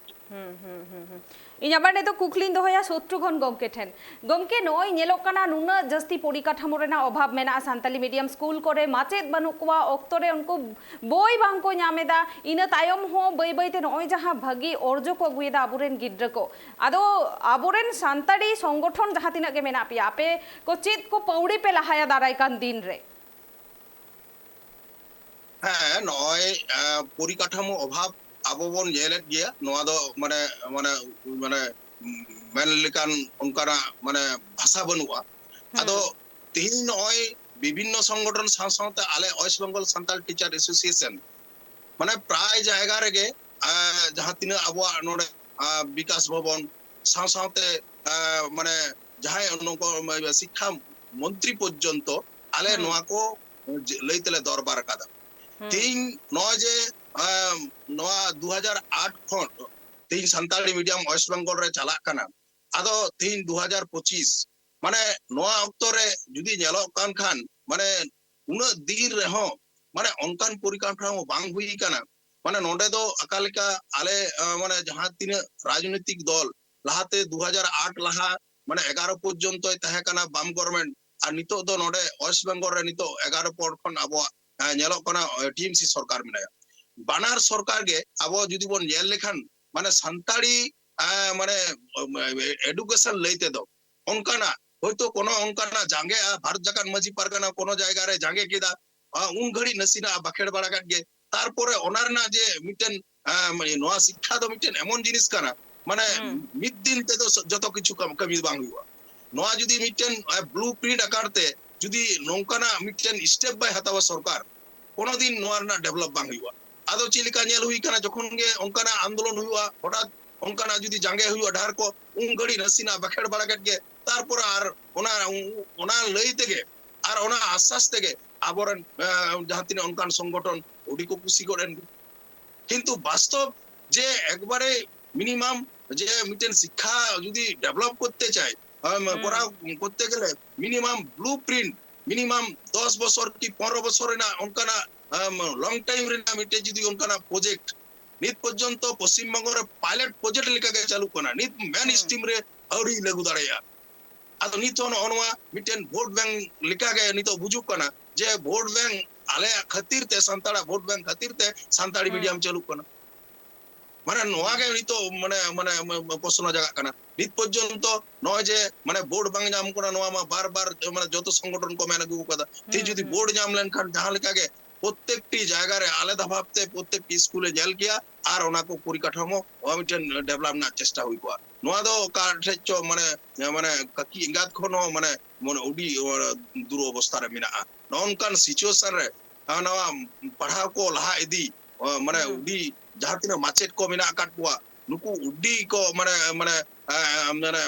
ᱦᱩᱸ, ᱦᱩᱸ, ᱦᱩᱸ, ᱦᱩᱸ᱾ ᱤᱧ ᱟᱵᱟᱨ ᱱᱤᱛᱚᱜ ᱠᱩᱠᱞᱤᱧ ᱫᱚᱦᱚᱭᱟ ᱥᱚᱛᱨᱩᱜᱷᱚᱱ ᱜᱚᱢᱠᱮ ᱴᱷᱮᱱ᱾ ᱜᱚᱢᱠᱮ, ᱱᱚᱜᱼᱚᱭ ᱧᱮᱞᱚᱜ ᱠᱟᱱᱟ ᱱᱩᱱᱟᱹᱜ ᱡᱟᱹᱥᱛᱤ ᱯᱚᱨᱤᱠᱟᱴᱷᱟᱢᱳ ᱨᱮᱱᱟᱜ ᱚᱵᱷᱟᱵ ᱢᱮᱱᱟᱜᱼᱟ, ᱥᱟᱱᱛᱟᱞᱤ ᱢᱤᱰᱤᱭᱟᱢ ᱥᱠᱩᱞ ᱠᱚᱨᱮ ᱢᱟᱪᱮᱫ ᱵᱟᱹᱱᱩᱜ ᱠᱚᱣᱟ, ᱚᱠᱛᱚ ᱨᱮ ᱩᱱᱠᱩ ᱵᱳᱭ ᱵᱟᱝ ᱠᱚ ᱧᱟᱢ ᱮᱫᱟ, ᱤᱱᱟᱹ ᱛᱟᱭᱚᱢ ᱦᱚᱸ ᱵᱟᱹᱭ ᱵᱟᱹᱭ ᱛᱮ ᱱᱚᱜᱼᱚᱭ ᱡᱟᱦᱟᱸ ᱵᱷᱟᱹᱜᱤ ᱚᱨᱡᱚ ᱠᱚ ᱟᱹᱜᱩᱭᱮᱫᱟ ᱟᱵᱚᱨᱮᱱ ᱜᱤᱫᱽᱨᱟᱹ ᱠᱚ, ᱟᱫᱚ ᱟᱵᱚᱨᱮᱱ ᱥᱟᱱᱛᱟᱲᱤ ᱥᱚᱝᱜᱚᱴᱷᱚᱱ ᱡᱟᱦᱟᱸ ᱛᱤᱱᱟᱹᱜ ᱜᱮ ᱢᱮᱱᱟᱜ ᱯᱮᱭᱟ, ᱟᱯᱮ ᱠᱚ ᱪᱮᱫ ᱠᱚ ᱯᱟᱹᱣᱲᱤ ᱯᱮ ᱞᱟᱦᱟᱭᱟ ᱫᱟᱨᱟᱭ ᱠᱟᱱ ᱫᱤᱱ ᱨᱮ? ᱦᱮᱸ, ᱱᱚᱜᱼᱚᱭ, ᱮᱸ, ᱯᱚᱨᱤᱠᱟᱴᱷᱟᱢᱳ ᱚᱵᱷᱟᱵ ᱟᱵᱚ ᱵᱚᱱ ᱧᱮᱞᱮᱫ ᱜᱮᱭᱟ᱾ ᱱᱚᱣᱟ ᱫᱚ ᱢᱟᱱᱮ, ᱢᱟᱱᱮ, ᱢᱟᱱᱮ, ᱩᱢ, ᱢᱮᱱ ᱞᱮᱠᱟᱱ ᱚᱱᱠᱟᱱᱟᱜ ᱢᱟᱱᱮ ᱵᱷᱟᱥᱟ ᱵᱟᱹᱱᱩᱜᱼᱟ᱾ ᱟᱫᱚ ᱦᱩᱸ᱾ ᱛᱮᱦᱮᱧ ᱱᱚᱜᱼᱚᱭ ᱵᱤᱵᱷᱤᱱᱱᱚ ᱥᱚᱝᱜᱚᱴᱷᱚᱱ ᱥᱟᱶ ᱥᱟᱶᱛᱮ ᱟᱞᱮ West Bengal Santal Teacher Association ᱢᱟᱱᱮ ᱯᱨᱟᱭ ᱡᱟᱭᱜᱟ ᱨᱮᱜᱮ, ᱮᱸ, ᱡᱟᱦᱟᱸ ᱛᱤᱱᱟᱹᱜ ᱟᱵᱚᱣᱟᱜ ᱱᱚᱰᱮ, ᱮᱸ, ᱵᱤᱠᱟᱥ ᱵᱷᱚᱵᱚᱱ ᱥᱟᱶ ᱥᱟᱶᱛᱮ, ᱮᱸ, ᱢᱟᱱᱮ ᱡᱟᱦᱟᱸᱭ ᱱᱚᱝᱠᱟ ᱥᱤᱠᱠᱷᱟ ᱢᱚᱱᱛᱨᱤ ᱯᱚᱨᱡᱚᱱᱛᱚ ᱟᱞᱮ ᱦᱩᱸ᱾ ᱱᱚᱣᱟ ᱠᱚ ᱞᱟᱹᱭ ᱛᱮᱞᱮ ᱫᱚᱨᱵᱟᱨ ᱟᱠᱟᱫᱟ᱾ ᱦᱩᱸ᱾ ᱛᱮᱦᱮᱧ ᱱᱚᱜᱼᱚᱭ ᱡᱮ, ᱮᱸ, ᱱᱚᱣᱟ ᱫᱩ ᱦᱟᱡᱟᱨ ᱟᱴ ᱠᱷᱚᱱ ᱛᱮᱦᱮᱧ ᱥᱟᱱᱛᱟᱲᱤ ᱢᱤᱰᱤᱭᱟᱢ West Bengal ᱨᱮ ᱪᱟᱞᱟᱜ ᱠᱟᱱᱟ, ᱟᱫᱚ ᱛᱮᱦᱮᱧ ᱫᱩ ᱦᱟᱡᱟᱨ ᱯᱚᱸᱪᱤᱥ, ᱢᱟᱱᱮ ᱱᱚᱣᱟ ᱚᱠᱛᱚ ᱨᱮ ᱡᱩᱫᱤ ᱧᱮᱞᱚᱜ ᱠᱟᱱ ᱠᱷᱟᱱ, ᱢᱟᱱᱮ ᱩᱱᱟᱹᱜ ᱫᱤᱱ ᱨᱮᱦᱚᱸ ᱢᱟᱱᱮ ᱚᱱᱠᱟᱱ ᱯᱚᱨᱤᱠᱟᱴᱷᱟᱢᱳ ᱵᱟᱝ ᱦᱩᱭ ᱠᱟᱱᱟ᱾ ᱢᱟᱱᱮ ᱱᱚᱰᱮ ᱫᱚ ᱚᱠᱟ ᱞᱮᱠᱟ ᱟᱞᱮ, ᱟᱸ, ᱢᱟᱱᱮ ᱡᱟᱦᱟᱸ ᱛᱤᱱᱟᱹᱜ ᱨᱟᱡᱽᱱᱳᱭᱛᱤᱠ ᱫᱚᱞ ᱞᱟᱦᱟᱛᱮ ᱫᱩ ᱦᱟᱡᱟᱨ ᱟᱴ ᱞᱟᱦᱟ ᱢᱟᱱᱮ ᱮᱜᱟᱨᱚ ᱯᱚᱨᱡᱚᱱᱛᱚᱭ ᱛᱟᱦᱮᱸ ᱠᱟᱱᱟ ᱵᱟᱢ ᱜᱚᱨᱢᱮᱱᱴ, ᱟᱨ ᱱᱤᱛᱚᱜ ᱫᱚ ᱱᱚᱰᱮ ᱳᱭᱮᱥᱴ ᱵᱮᱝᱜᱚᱞ ᱨᱮ ᱱᱤᱛᱚᱜ ᱮᱜᱟᱨᱚ ᱯᱚᱨ ᱠᱷᱚᱱ ᱟᱵᱚᱣᱟᱜ, ᱮ, ᱧᱮᱞᱚᱜ ᱠᱟᱱᱟ, ᱮ, ᱴᱤ ᱮᱢ ᱥᱤ ᱥᱚᱨᱠᱟᱨ ᱢᱮᱱᱟᱭᱟ᱾ ᱵᱟᱱᱟᱨ ᱥᱚᱨᱠᱟᱨ ᱜᱮ ᱟᱵᱚ ᱡᱩᱫᱤ ᱵᱚᱱ ᱧᱮᱞ ᱞᱮᱠᱷᱟᱱ, ᱢᱟᱱᱮ, ᱥᱟᱱᱛᱟᱲᱤ, ᱮ, ᱢᱟᱱᱮ, ᱮᱰᱩᱠᱮᱥᱚᱱ ᱞᱟᱹᱭ ᱛᱮᱫᱚ ᱚᱱᱠᱟᱱᱟᱜ ᱦᱚᱭᱛᱳ ᱠᱳᱱᱳ ᱚᱱᱠᱟᱱᱟᱜ ᱡᱟᱸᱜᱮᱜᱼᱟ, ᱵᱷᱟᱨᱚᱛ ᱡᱟᱠᱟᱛ ᱢᱟᱹᱡᱷᱤ ᱯᱟᱨᱜᱟᱱᱟ ᱠᱳᱱᱳ ᱡᱟᱭᱜᱟ ᱨᱮ ᱡᱟᱸᱜᱮ ᱠᱮᱫᱟ, ᱟ, ᱩᱱ ᱜᱷᱟᱹᱲᱤᱡ ᱱᱟᱥᱮᱱᱟᱜ ᱵᱟᱠᱷᱮᱲ ᱵᱟᱲᱟ ᱠᱮᱫ ᱜᱮ᱾ ᱛᱟᱨᱯᱚᱨᱮ ᱚᱱᱟ ᱨᱮᱱᱟᱜ ᱡᱮ ᱢᱤᱫᱴᱮᱱ, ᱟ, ᱢᱟᱱᱮ, ᱱᱚᱣᱟ ᱥᱤᱠᱠᱷᱟ ᱫᱚ ᱢᱤᱫᱴᱮᱱ ᱮᱢᱚᱱ ᱡᱤᱱᱤᱥ ᱠᱟᱱᱟ, ᱢᱟᱱᱮ, ᱦᱩᱸ᱾ ᱢᱤᱫ ᱫᱤᱱ ᱛᱮᱫᱚ ᱥ-, ᱡᱚᱛᱚ ᱠᱤᱪᱷᱩ ᱠᱟᱢ-, ᱠᱟᱹᱢᱤ ᱫᱚ ᱵᱟᱝ ᱦᱩᱭᱩᱜᱼᱟ᱾ ᱱᱚᱣᱟ ᱡᱩᱫᱤ ᱢᱤᱫᱴᱮᱱ, ᱟ, ᱵᱞᱩ ᱯᱨᱤᱱᱴ ᱟᱠᱟᱨ ᱛᱮ ᱡᱩᱫᱤ ᱱᱚᱝᱠᱟᱱᱟᱜ ᱢᱤᱫᱴᱮᱱ ᱥᱴᱮᱯ ᱵᱟᱭ ᱦᱟᱛᱟᱣᱟ ᱥᱚᱨᱠᱟᱨ, ᱠᱳᱱᱳ ᱫᱤᱱ ᱱᱚᱣᱟ ᱨᱮᱱᱟᱜ ᱰᱮᱵᱷᱞᱚᱯ ᱵᱟᱝ ᱦᱩᱭᱩᱜᱼᱟ᱾ ᱟᱫᱚ ᱪᱮᱫ ᱞᱮᱠᱟ ᱧᱮᱞ ᱦᱩᱭ ᱠᱟᱱᱟ, ᱡᱚᱠᱷᱚᱱ ᱜᱮ ᱚᱱᱠᱟᱱᱟᱜ ᱟᱱᱫᱳᱞᱚᱱ ᱦᱩᱭᱩᱜᱼᱟ, ᱦᱚᱴᱟᱛ ᱚᱱᱠᱟᱱᱟᱜ ᱡᱩᱫᱤ ᱡᱟᱸᱜᱮ ᱦᱩᱭᱩᱜᱼᱟ ᱰᱟᱦᱟᱨ ᱠᱚ, ᱩᱱ ᱜᱷᱟᱹᱲᱤᱡ ᱱᱟᱥᱮᱱᱟᱜ ᱵᱟᱠᱷᱮᱲ ᱵᱟᱲᱟ ᱠᱮᱫ ᱜᱮ, ᱛᱟᱨᱯᱚᱨᱮ ᱟᱨ ᱚᱱᱟ, ᱚᱱᱟ ᱞᱟᱹᱭ ᱛᱮᱜᱮ ᱟᱨ ᱚᱱᱟ ᱟᱥᱥᱟᱥ ᱛᱮᱜᱮ ᱟᱵᱚᱨᱮᱱ, ᱮ, ᱡᱟᱦᱟᱸ ᱛᱤᱱᱟᱹᱜ ᱚᱱᱠᱟᱱ ᱥᱚᱝᱜᱚᱴᱷᱚᱱ ᱟᱹᱰᱤ ᱠᱚ ᱠᱩᱥᱤ ᱜᱚᱫ ᱮᱱ ᱜᱮ᱾ ᱠᱤᱱᱛᱩ ᱵᱟᱥᱛᱚᱵ ᱡᱮ ᱮᱠᱵᱟᱨᱮ ᱢᱤᱱᱤᱢᱟᱢ ᱡᱮ ᱢᱤᱫᱴᱮᱱ ᱥᱤᱠᱠᱷᱟ ᱡᱩᱫᱤ ᱰᱮᱵᱷᱞᱚᱯ ᱠᱚᱨᱛᱮ ᱪᱟᱭ, ᱟᱢ, ᱦᱩᱸ᱾ ᱠᱚᱨᱟᱣ ᱠᱚᱨᱛᱮ ᱜᱮᱞᱮ ᱢᱤᱱᱤᱢᱟᱢ ᱵᱞᱩ ᱯᱨᱤᱱᱴ, ᱢᱤᱱᱤᱢᱟᱢ ᱫᱚᱥ ᱵᱚᱪᱷᱚᱨ ᱠᱤ ᱯᱚᱱᱨᱚ ᱵᱚᱪᱷᱚᱨ ᱨᱮᱱᱟᱜ ᱚᱱᱠᱟᱱᱟᱜ, ᱟᱢ, ᱞᱚᱝ ᱴᱟᱭᱤᱢ ᱨᱮᱱᱟᱜ ᱢᱤᱫᱴᱮᱡ ᱡᱩᱫᱤ ᱚᱱᱠᱟᱱᱟᱜ ᱯᱨᱚᱡᱮᱠᱴ ᱱᱤᱛ ᱯᱚᱨᱡᱚᱱᱛᱚ ᱯᱚᱥᱪᱤᱢ ᱵᱚᱝᱜᱚ ᱨᱮ ᱯᱟᱭᱞᱚᱴ ᱯᱨᱚᱡᱮᱠᱴ ᱞᱮᱠᱟᱜᱮ ᱪᱟᱹᱞᱩᱜ ᱠᱟᱱᱟ, ᱱᱤᱛ ᱢᱮᱱ ᱦᱩᱸ᱾ ᱥᱴᱨᱤᱢ ᱨᱮ ᱟᱹᱣᱨᱤ ᱞᱟᱹᱜᱩ ᱫᱟᱲᱮᱭᱟᱜᱼᱟ᱾ ᱟᱫᱚ ᱱᱤᱛ ᱦᱚᱸ ᱱᱚᱜᱼᱚ ᱱᱚᱣᱟ ᱢᱤᱫᱴᱮᱱ ᱵᱷᱳᱴ ᱵᱮᱝᱠ ᱞᱮᱠᱟᱜᱮ ᱱᱤᱛᱚᱜ ᱵᱩᱡᱩᱜ ᱠᱟᱱᱟ ᱡᱮ ᱵᱷᱳᱴ ᱵᱮᱝᱠ ᱟᱞᱮᱭᱟᱜ ᱠᱷᱟᱹᱛᱤᱨ ᱛᱮ, ᱥᱟᱱᱛᱟᱲᱟᱜ ᱵᱷᱳᱴ ᱵᱮᱝᱠ ᱠᱷᱟᱹᱛᱤᱨ ᱛᱮ ᱥᱟᱱᱛᱟᱲᱤ ᱦᱩᱸ᱾ ᱢᱤᱰᱤᱭᱟᱢ ᱪᱟᱹᱞᱩᱜ ᱠᱟᱱᱟ᱾ ᱢᱟᱱᱮ ᱱᱚᱣᱟ ᱜᱮ ᱱᱤᱛᱚᱜ ᱢᱟᱱᱮ, ᱢᱟᱱᱮ, ᱢᱟᱱᱮ ᱯᱨᱚᱥᱱᱚ ᱡᱟᱜᱟᱜ ᱠᱟᱱᱟ᱾ ᱱᱤᱛ ᱯᱚᱨᱡᱚᱱᱛᱚ ᱱᱚᱜᱼᱚᱭ ᱡᱮ ᱢᱟᱱᱮ ᱵᱷᱳᱴ ᱵᱟᱝ ᱧᱟᱢ ᱠᱟᱱᱟ, ᱱᱚᱣᱟ ᱢᱟ ᱵᱟᱨ ᱵᱟᱨ ᱢᱟᱱᱮ ᱡᱚᱛᱚ ᱥᱚᱝᱜᱚᱴᱷᱚᱱ ᱠᱚ ᱢᱮᱱ ᱟᱹᱜᱩ ᱟᱠᱟᱫᱟ᱾ ᱛᱮᱦᱮᱧ ᱦᱩᱸ, ᱡᱩᱫᱤ ᱦᱩᱸ᱾ ᱵᱷᱳᱴ ᱧᱟᱢ ᱞᱮᱱᱠᱷᱟᱱ ᱡᱟᱦᱟᱸ ᱞᱮᱠᱟ ᱜᱮ ᱯᱨᱚᱛᱮᱠᱴᱤ ᱡᱟᱭᱜᱟ ᱨᱮ ᱟᱞᱟᱫᱟ ᱵᱷᱟᱵᱽᱛᱮ ᱯᱨᱚᱛᱮᱠᱴᱤ ᱥᱠᱩᱞᱮ ᱧᱮᱞ ᱠᱮᱭᱟ ᱟᱨ ᱚᱱᱟ ᱠᱚ ᱯᱚᱨᱤᱠᱟᱴᱷᱟᱢᱳ ᱱᱚᱣᱟ ᱢᱤᱫᱴᱮᱱ ᱰᱮᱵᱷᱞᱚᱯ ᱨᱮᱱᱟᱜ ᱪᱮᱥᱴᱟ ᱦᱩᱭ ᱠᱚᱜᱼᱟ᱾ ᱱᱚᱣᱟ ᱫᱚ ᱚᱠᱟ ᱴᱷᱮᱡ ᱪᱚ ᱢᱟᱱᱮ, ᱢᱟᱱᱮ ᱠᱟᱹᱠᱤ ᱮᱸᱜᱟᱛ ᱠᱷᱚᱱ ᱦᱚᱸ ᱢᱟᱱᱮ, ᱢᱟᱱᱮ ᱟᱹᱰᱤ, ᱟᱹ, ᱫᱩᱨᱚᱵᱚᱥᱛᱷᱟ ᱨᱮ ᱢᱮᱱᱟᱜᱼᱟ᱾ ᱱᱚᱜᱼᱚ ᱱᱚᱝᱠᱟᱱ ᱥᱤᱪᱩᱭᱮᱥᱚᱱ ᱨᱮ, ᱟᱨ ᱱᱚᱣᱟ ᱯᱟᱲᱦᱟᱣ ᱠᱚ ᱞᱟᱦᱟ ᱤᱫᱤ, ᱟᱹ, ᱢᱟᱱᱮ ᱦᱩᱸ᱾ ᱟᱹᱰᱤ ᱡᱟᱦᱟᱸ ᱛᱤᱱᱟᱹᱜ ᱢᱟᱪᱮᱫ ᱠᱚ ᱢᱮᱱᱟᱜ ᱟᱠᱟᱫ ᱠᱚᱣᱟ, ᱱᱩᱠᱩ ᱟᱹᱰᱤ ᱠᱚ ᱢᱟᱱᱮ, ᱢᱟᱱᱮ, ᱟᱹ, ᱢᱟᱱᱮ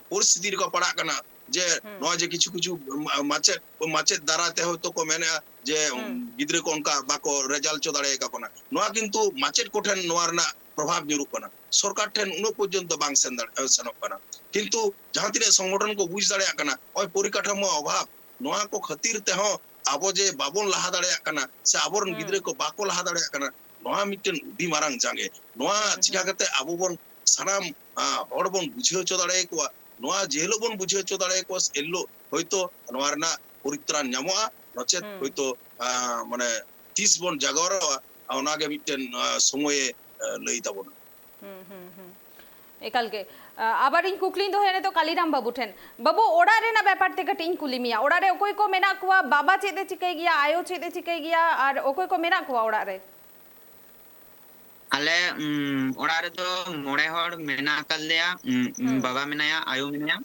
ᱯᱚᱨᱤᱥᱛᱷᱤᱛᱤ ᱨᱮᱠᱚ ᱯᱟᱲᱟᱜ ᱠᱟᱱᱟ ᱡᱮ ᱦᱩᱸ᱾ ᱱᱚᱜᱼᱚᱭ ᱡᱮ ᱠᱤᱪᱷᱩ ᱠᱤᱪᱷᱩ ᱢᱟ-, ᱢᱟᱪᱮᱫ, ᱢᱟᱪᱮᱫ ᱫᱟᱨᱟᱭ ᱛᱮ ᱦᱚᱭᱛᱳ ᱠᱚ ᱢᱮᱱᱮᱫᱼᱟ ᱡᱮ ᱦᱩᱸ᱾ ᱜᱤᱫᱽᱨᱟᱹ ᱠᱚ ᱚᱱᱠᱟ ᱵᱟᱠᱚ ᱨᱮᱡᱟᱞᱴ ᱦᱚᱪᱚ ᱫᱟᱲᱮᱭᱟᱠᱚ ᱠᱟᱱᱟ᱾ ᱱᱚᱣᱟ ᱠᱤᱱᱛᱩ ᱢᱟᱪᱮᱫ ᱠᱚᱴᱷᱮᱱ ᱱᱚᱣᱟ ᱨᱮᱱᱟᱜ ᱯᱨᱚᱵᱷᱟᱵᱽ ᱧᱩᱨᱩᱜ ᱠᱟᱱᱟ, ᱥᱚᱨᱠᱟᱨ ᱴᱷᱮᱱ ᱩᱱᱟᱹᱜ ᱯᱚᱨᱡᱚᱱᱛᱚ ᱵᱟᱝ ᱥᱮᱱ ᱫᱟᱲᱮ-, ᱥᱮᱱᱚᱜ ᱠᱟᱱᱟ᱾ ᱠᱤᱱᱛᱩ ᱡᱟᱦᱟᱸ ᱛᱤᱱᱟᱹᱜ ᱥᱚᱝᱜᱚᱴᱷᱚᱱ ᱠᱚ ᱵᱩᱡᱽ ᱫᱟᱲᱮᱭᱟᱜ ᱠᱟᱱᱟ, ᱱᱚᱜᱼᱚᱭ ᱯᱚᱨᱤᱠᱟᱴᱷᱟᱢᱳ ᱚᱵᱷᱟᱵᱽ, ᱱᱚᱣᱟ ᱠᱚ ᱠᱷᱟᱹᱛᱤᱨ ᱛᱮᱦᱚᱸ ᱟᱵᱚ ᱡᱮ ᱵᱟᱵᱚᱱ ᱞᱟᱦᱟ ᱫᱟᱲᱮᱭᱟᱜ ᱠᱟᱱᱟ ᱥᱮ ᱟᱵᱚᱨᱮᱱ ᱦᱩᱸ᱾ ᱜᱤᱫᱽᱨᱟᱹ ᱠᱚ ᱵᱟᱠᱚ ᱞᱟᱦᱟ ᱫᱟᱲᱮᱭᱟᱜ ᱠᱟᱱᱟ, ᱱᱚᱣᱟ ᱢᱤᱫᱴᱮᱱ ᱟᱹᱰᱤ ᱢᱟᱨᱟᱝ ᱡᱟᱸᱜᱮ᱾ ᱱᱚᱣᱟ ᱦᱩᱸ, ᱪᱤᱠᱟ ᱦᱩᱸ᱾ ᱠᱟᱛᱮ ᱟᱵᱚ ᱵᱚᱱ ᱥᱟᱱᱟᱢ, ᱟ, ᱦᱚᱲ ᱵᱚᱱ ᱵᱩᱡᱷᱟᱹᱣ ᱦᱚᱪᱚ ᱫᱟᱲᱮᱭᱟᱠᱚᱣᱟ ᱱᱚᱣᱟ ᱡᱮ ᱦᱤᱞᱳᱜ ᱵᱚᱱ ᱵᱩᱡᱷᱟᱹᱣ ᱦᱚᱪᱚ ᱫᱟᱲᱮᱭᱟᱠᱚᱣᱟ, ᱥᱮ ᱦᱤᱞᱳᱜ ᱦᱚᱭᱛᱳ ᱱᱚᱣᱟ ᱨᱮᱱᱟᱜ ᱯᱚᱨᱤᱛᱨᱟᱱ ᱧᱟᱢᱚᱜᱼᱟ, ᱱᱚᱪᱮᱛ ᱦᱩᱸ᱾ ᱦᱚᱭᱛᱳ, ᱟᱸ, ᱢᱟᱱᱮ ᱛᱤᱥ ᱵᱚᱱ ᱡᱟᱜᱚᱨᱚᱜᱼᱟ, ᱚᱱᱟᱜᱮ ᱢᱤᱫᱴᱮᱱ, ᱟᱸ, ᱥᱚᱢᱚᱭᱮ, ᱟᱸ, ᱞᱟᱹᱭ ᱛᱟᱵᱚᱱᱟ᱾ ᱦᱩᱸ, ᱦᱩᱸ, ᱦᱩᱸ᱾ ᱮᱠᱟᱞ ᱜᱮ᱾ ᱟᱸ, ᱟᱵᱟᱨ ᱤᱧ ᱠᱩᱠᱞᱤᱧ ᱫᱚᱦᱚᱭᱟ ᱱᱤᱛᱚᱜ ᱠᱟᱞᱤᱨᱟᱢ ᱵᱟᱹᱵᱩ ᱴᱷᱮᱱ᱾ ᱵᱟᱹᱵᱩ, ᱚᱲᱟᱜ ᱨᱮᱱᱟᱜ ᱵᱮᱯᱟᱨ ᱛᱮ ᱠᱟᱹᱴᱤᱡ ᱤᱧ ᱠᱩᱞᱤ ᱢᱮᱭᱟ᱾ ᱚᱲᱟᱜ ᱨᱮ ᱚᱠᱚᱭ ᱠᱚ ᱢᱮᱱᱟᱜ ᱠᱚᱣᱟ? ᱵᱟᱵᱟ ᱪᱮᱫ ᱮ ᱪᱤᱠᱟᱹᱭ ᱜᱮᱭᱟ? ᱟᱭᱳ ᱪᱮᱫ ᱮ ᱪᱤᱠᱟᱹᱭ ᱜᱮᱭᱟ? ᱟᱨ ᱚᱠᱚᱭ ᱠᱚ ᱢᱮᱱᱟᱜ ᱠᱚᱣᱟ ᱚᱲᱟᱜ ᱨᱮ? ᱟᱞᱮ, ᱩᱢ, ᱚᱲᱟᱜ ᱨᱮᱫᱚ ᱢᱚᱬᱮ ᱦᱚᱲ ᱢᱮᱱᱟᱜ ᱟᱠᱟᱫ ᱞᱮᱭᱟ᱾ ᱩᱢ, ᱩᱢ, ᱦᱩᱸ᱾ ᱵᱟᱵᱟ ᱢᱮᱱᱟᱭᱟ, ᱟᱭᱳ ᱢᱮᱱᱟᱭᱟ,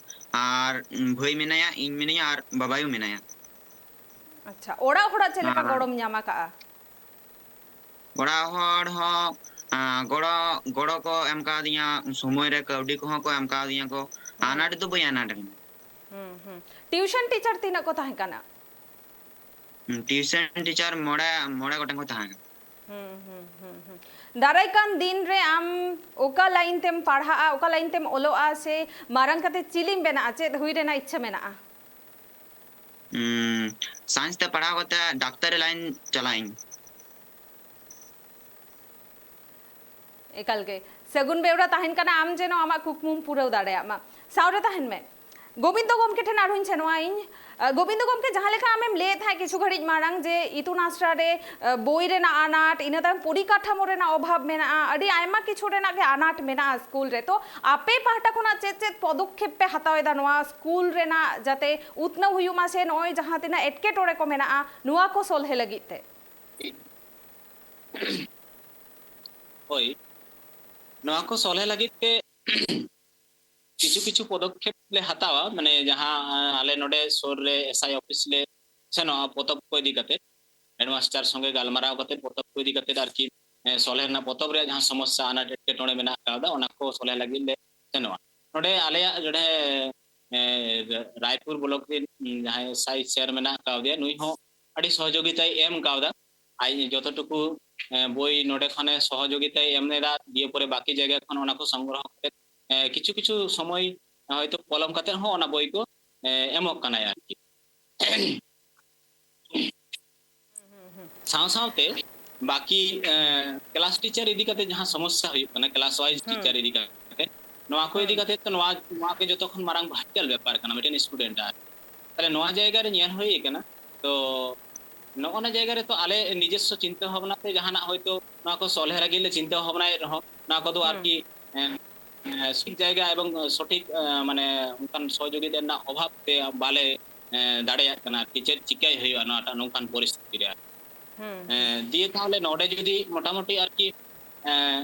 ᱟᱨ, ᱩᱢ, ᱵᱷᱟᱹᱭ ᱢᱮᱱᱟᱭᱟ, ᱤᱧ ᱢᱤᱱᱟᱹᱧᱟ, ᱟᱨ ᱵᱟᱵᱟᱭᱩ ᱢᱮᱱᱟᱭᱟ᱾ ᱟᱪᱪᱷᱟ, ᱚᱲᱟᱜ ᱦᱚᱲᱟᱜ ᱪᱮᱫ ᱞᱮᱠᱟ ᱟᱨ ᱜᱚᱲᱚᱢ ᱧᱟᱢ ᱟᱠᱟᱜᱼᱟ? ᱚᱲᱟᱜ ᱦᱚᱲ ᱦᱚᱸ, ᱟᱸ, ᱜᱚᱲᱚ, ᱜᱚᱲᱚ ᱠᱚ ᱮᱢ ᱠᱟᱣᱫᱤᱧᱟ, ᱥᱚᱢᱚᱭ ᱨᱮ ᱠᱟᱹᱣᱰᱤ ᱠᱚᱦᱚᱸ ᱠᱚ ᱮᱢ ᱠᱟᱣᱫᱤᱧᱟ ᱠᱚ᱾ ᱦᱩᱸ᱾ ᱟᱱᱟᱴ ᱫᱚ ᱵᱟᱹᱧ ᱟᱱᱟᱴ ᱟᱠᱟᱱᱟ᱾ ᱦᱩᱸ, ᱦᱩᱸ᱾ ᱴᱤᱭᱩᱥᱚᱱ ᱴᱤᱪᱟᱨ ᱛᱤᱱᱟᱹᱜ ᱠᱚ ᱛᱟᱦᱮᱸ ᱠᱟᱱᱟ? ᱦᱩᱸ, ᱴᱤᱭᱩᱥᱚᱱ ᱴᱤᱪᱟᱨ ᱢᱚᱬᱮ, ᱢᱚᱬᱮ ᱜᱚᱴᱮᱱ ᱠᱚ ᱛᱟᱦᱮᱸ ᱠᱟᱱᱟ᱾ ᱦᱩᱸ, ᱦᱩᱸ, ᱦᱩᱸ, ᱦᱩᱸ᱾ ᱫᱟᱨᱟᱭ ᱠᱟᱱ ᱫᱤᱱ ᱨᱮ ᱟᱢ ᱚᱠᱟ ᱞᱟᱭᱤᱱ ᱛᱮᱢ ᱯᱟᱲᱦᱟᱜᱼᱟ, ᱚᱠᱟ ᱞᱟᱭᱤᱱ ᱛᱮᱢ ᱚᱞᱚᱜᱼᱟ, ᱥᱮ ᱢᱟᱨᱟᱝ ᱠᱟᱛᱮ ᱪᱤᱞᱤᱢ ᱵᱮᱱᱟᱜᱼᱟ? ᱪᱮᱫ ᱦᱩᱭ ᱨᱮᱱᱟᱜ ᱤᱪᱪᱷᱟᱹ ᱢᱮᱱᱟᱜᱼᱟ? ᱩᱸ, ᱥᱟᱭᱮᱱᱥ ᱛᱮ ᱯᱟᱲᱦᱟᱣ ᱠᱟᱛᱮ ᱰᱟᱠᱛᱟᱨᱤ ᱞᱟᱭᱤᱱ ᱪᱟᱞᱟᱜ ᱟᱹᱧ᱾ ᱮᱠᱟᱞ ᱜᱮ᱾ ᱥᱟᱹᱜᱩᱱ ᱵᱮᱣᱨᱟ ᱛᱟᱦᱮᱱ ᱠᱟᱱᱟ, ᱟᱢ ᱡᱮᱱᱚ ᱟᱢᱟᱜ ᱠᱩᱠᱢᱩᱢ ᱯᱩᱨᱟᱹᱣ ᱫᱟᱲᱮᱭᱟᱜ ᱢᱟ᱾ ᱥᱟᱶ ᱨᱮ ᱛᱟᱦᱮᱱ ᱢᱮ᱾ ᱜᱳᱵᱤᱱᱫᱚ ᱜᱚᱢᱠᱮ ᱴᱷᱮᱱ ᱟᱨᱦᱚᱸᱧ ᱥᱮᱱᱚᱜᱼᱟ ᱤᱧ᱾ ᱟᱹ, ᱜᱳᱵᱤᱱᱫᱚ ᱜᱚᱢᱠᱮ, ᱡᱟᱦᱟᱸ ᱞᱮᱠᱟ ᱟᱢᱮᱢ ᱞᱟᱹᱭᱮᱫ ᱛᱟᱦᱮᱸᱫ ᱠᱤᱪᱷᱩ ᱜᱷᱟᱹᱲᱤᱡ ᱢᱟᱲᱟᱝ ᱡᱮ ᱤᱛᱩᱱ ᱟᱥᱲᱟ ᱨᱮ, ᱟᱹ, ᱵᱳᱭ ᱨᱮᱱᱟᱜ ᱟᱱᱟᱴ, ᱤᱱᱟᱹ ᱛᱟᱭᱚᱢ ᱯᱚᱨᱤᱠᱟᱴᱷᱟᱢᱳ ᱨᱮᱱᱟᱜ ᱚᱵᱷᱟᱵᱽ ᱢᱮᱱᱟᱜᱼᱟ, ᱟᱹᱰᱤ ᱟᱭᱢᱟ ᱠᱤᱪᱷᱩ ᱨᱮᱱᱟᱜ ᱜᱮ ᱟᱱᱟᱴ ᱢᱮᱱᱟᱜᱼᱟ ᱥᱠᱩᱞ ᱨᱮ᱾ ᱛᱚ ᱟᱯᱮ ᱯᱟᱦᱴᱟ ᱠᱷᱚᱱᱟᱜ ᱪᱮᱫ ᱪᱮᱫ ᱯᱚᱫᱚᱠᱷᱮᱯ ᱯᱮ ᱦᱟᱛᱟᱣ ᱮᱫᱟ ᱱᱚᱣᱟ ᱥᱠᱩᱞ ᱨᱮᱱᱟᱜ ᱡᱟᱛᱮ ᱩᱛᱱᱟᱹᱣ ᱦᱩᱭᱩᱜ ᱢᱟ, ᱥᱮ ᱱᱚᱜᱼᱚᱭ ᱡᱟᱦᱟᱸ ᱛᱤᱱᱟᱹᱜ ᱮᱴᱠᱮᱴᱚᱬᱮ ᱠᱚ ᱢᱮᱱᱟᱜᱼᱟ ᱱᱚᱣᱟ ᱠᱚ ᱥᱚᱞᱦᱮ ᱞᱟᱹᱜᱤᱫ ᱛᱮ? ᱦᱳᱭ, ᱱᱚᱣᱟ ᱠᱚ ᱥᱚᱞᱦᱮ ᱞᱟᱹᱜᱤᱫ ᱛᱮ ᱠᱤᱪᱷᱩ ᱠᱤᱪᱷᱩ ᱯᱚᱫᱚᱠᱷᱮᱯ ᱞᱮ ᱦᱟᱛᱟᱣᱟ, ᱢᱟᱱᱮ ᱡᱟᱦᱟᱸ, ᱟᱸ, ᱟᱞᱮ ᱱᱚᱰᱮ ᱥᱩᱨ ᱨᱮ ᱮᱥ ᱟᱭ ᱚᱯᱷᱤᱥ ᱞᱮ ᱥᱮᱱᱚᱜᱼᱟ ᱯᱚᱛᱚᱵ ᱠᱚ ᱤᱫᱤ ᱠᱟᱛᱮ, ᱦᱮᱰᱢᱟᱥᱴᱟᱨ ᱥᱚᱸᱜᱮ ᱜᱟᱞᱢᱟᱨᱟᱣ ᱠᱟᱛᱮ ᱯᱚᱛᱚᱵ ᱠᱚ ᱤᱫᱤ ᱠᱟᱛᱮ ᱟᱨᱠᱤ, ᱮᱸ, ᱥᱚᱞᱦᱮ ᱨᱮᱱᱟᱜ, ᱯᱚᱛᱚᱵ ᱨᱮᱭᱟᱜ ᱡᱟᱦᱟᱸ ᱥᱚᱢᱚᱥᱥᱟ, ᱟᱱᱟᱴ ᱮᱴᱠᱮᱴᱚᱬᱮ ᱢᱮᱱᱟᱜ ᱟᱠᱟᱫᱟ, ᱚᱱᱟ ᱠᱚ ᱥᱚᱞᱦᱮ ᱞᱟᱹᱜᱤᱫ ᱞᱮ ᱥᱮᱱᱚᱜᱼᱟ᱾ ᱱᱚᱰᱮ ᱟᱞᱮᱭᱟᱜ ᱱᱚᱰᱮ, ᱮᱸ, ᱨᱟᱭᱯᱩᱨ ᱵᱞᱚᱠ ᱨᱮᱱ ᱡᱟᱦᱟᱸᱭ ᱮᱥ ᱟᱭ ᱥᱮᱨ ᱢᱮᱱᱟᱜ ᱟᱠᱟᱫᱮᱭᱟ, ᱱᱩᱭ ᱦᱚᱸ ᱟᱹᱰᱤ ᱥᱚᱦᱚᱡᱳᱜᱤᱛᱟᱭ ᱮᱢ ᱠᱟᱣᱫᱟ᱾ ᱟᱡ ᱡᱚᱛᱚ ᱴᱩᱠᱩ, ᱮᱸ, ᱵᱳᱭ ᱱᱚᱰᱮ ᱠᱷᱚᱱᱮ ᱥᱚᱦᱚᱡᱳᱜᱤᱛᱟᱭ ᱮᱢ ᱞᱮᱫᱟ, ᱫᱤᱭᱮ ᱯᱚᱨᱮ ᱵᱟᱠᱤ ᱡᱟᱭᱜᱟ ᱠᱷᱚᱱ ᱚᱱᱟ ᱠᱚ ᱥᱚᱝᱜᱨᱚᱦᱚ ᱠᱟᱛᱮ, ᱮᱸ, ᱠᱤᱪᱷᱩ ᱠᱤᱪᱷᱩ ᱥᱚᱢᱚᱭ ᱦᱚᱭᱛᱳ ᱯᱚᱞᱚᱢ ᱠᱟᱛᱮ ᱦᱚᱸ ᱚᱱᱟ ᱵᱳᱭ ᱠᱚ, ᱮᱸ, ᱮᱢᱚᱜ ᱠᱟᱱᱟᱭ ᱟᱨᱠᱤ᱾ ᱥᱟᱶ ᱥᱟᱶᱛᱮ ᱵᱟᱠᱤ, ᱮᱸ, ᱠᱞᱟᱥ ᱴᱤᱪᱟᱨ ᱤᱫᱤ ᱠᱟᱛᱮ ᱡᱟᱦᱟᱸ ᱥᱚᱢᱚᱥᱥᱟ ᱦᱩᱭᱩᱜ ᱠᱟᱱᱟ, ᱠᱞᱟᱥ ᱣᱟᱭᱤᱡ ᱦᱩᱸ᱾ ᱴᱤᱪᱟᱨ ᱤᱫᱤ ᱠᱟᱛᱮ, ᱱᱚᱣᱟ ᱠᱚ ᱤᱫᱤ ᱠᱟᱛᱮ ᱛᱚ ᱱᱚᱣᱟ ᱱᱚᱣᱟ ᱜᱮ ᱡᱚᱛᱚ ᱠᱷᱚᱱ ᱢᱟᱨᱟᱝ ᱵᱷᱟᱭᱴᱟᱞ ᱵᱮᱯᱟᱨ ᱠᱟᱱᱟ ᱢᱤᱫᱴᱮᱱ ᱥᱴᱩᱰᱮᱱᱴ ᱟᱜ᱾ ᱛᱟᱦᱞᱮ ᱱᱚᱣᱟ ᱡᱟᱭᱜᱟ ᱨᱮ ᱧᱮᱞ ᱦᱩᱭ ᱠᱟᱱᱟ, ᱛᱚ ᱱᱚᱜᱼᱚ ᱱᱟ ᱡᱟᱭᱜᱟ ᱨᱮ ᱛᱚ ᱟᱞᱮ ᱱᱤᱡᱮᱥᱥᱚ ᱪᱤᱱᱛᱟᱹ ᱵᱷᱟᱵᱽᱱᱟ ᱛᱮ ᱡᱟᱦᱟᱱᱟᱜ ᱦᱚᱭᱛᱳ ᱱᱚᱣᱟ ᱠᱚ ᱥᱚᱞᱦᱮ ᱞᱟᱹᱜᱤᱫ ᱞᱮ ᱪᱤᱱᱛᱟᱹ ᱵᱷᱟᱵᱽᱱᱟᱭᱮᱫ ᱨᱮᱦᱚᱸ, ᱱᱚᱣᱟ ᱠᱚᱫᱚ ᱟᱨᱠᱤ ᱮᱸ, ᱮᱸ, ᱥᱚᱴᱷᱤᱠ ᱡᱟᱭᱜᱟ ᱮᱵᱚᱝ ᱥᱚᱴᱷᱤᱠ, ᱮᱸ, ᱢᱟᱱᱮ ᱚᱱᱠᱟᱱ ᱥᱚᱦᱚᱡᱳᱜᱤᱛᱟ ᱨᱮᱱᱟᱜ ᱚᱵᱷᱟᱵ ᱛᱮ ᱵᱟᱞᱮ, ᱮᱸ, ᱫᱟᱲᱮᱭᱟᱜ ᱠᱟᱱᱟ ᱟᱨᱠᱤ ᱪᱮᱫ ᱪᱤᱠᱟᱹᱭ ᱦᱩᱭᱩᱜᱼᱟ ᱱᱚᱣᱟᱴᱟᱜ ᱱᱚᱝᱠᱟᱱ ᱯᱚᱨᱤᱥᱛᱷᱤᱛᱤ ᱨᱮ᱾ ᱮᱸ, ᱫᱤᱭᱮ ᱛᱟᱦᱚᱞᱮ ᱱᱚᱰᱮ ᱡᱩᱫᱤ ᱢᱚᱴᱟᱢᱩᱴᱤ ᱟᱨᱠᱤ, ᱮᱸ,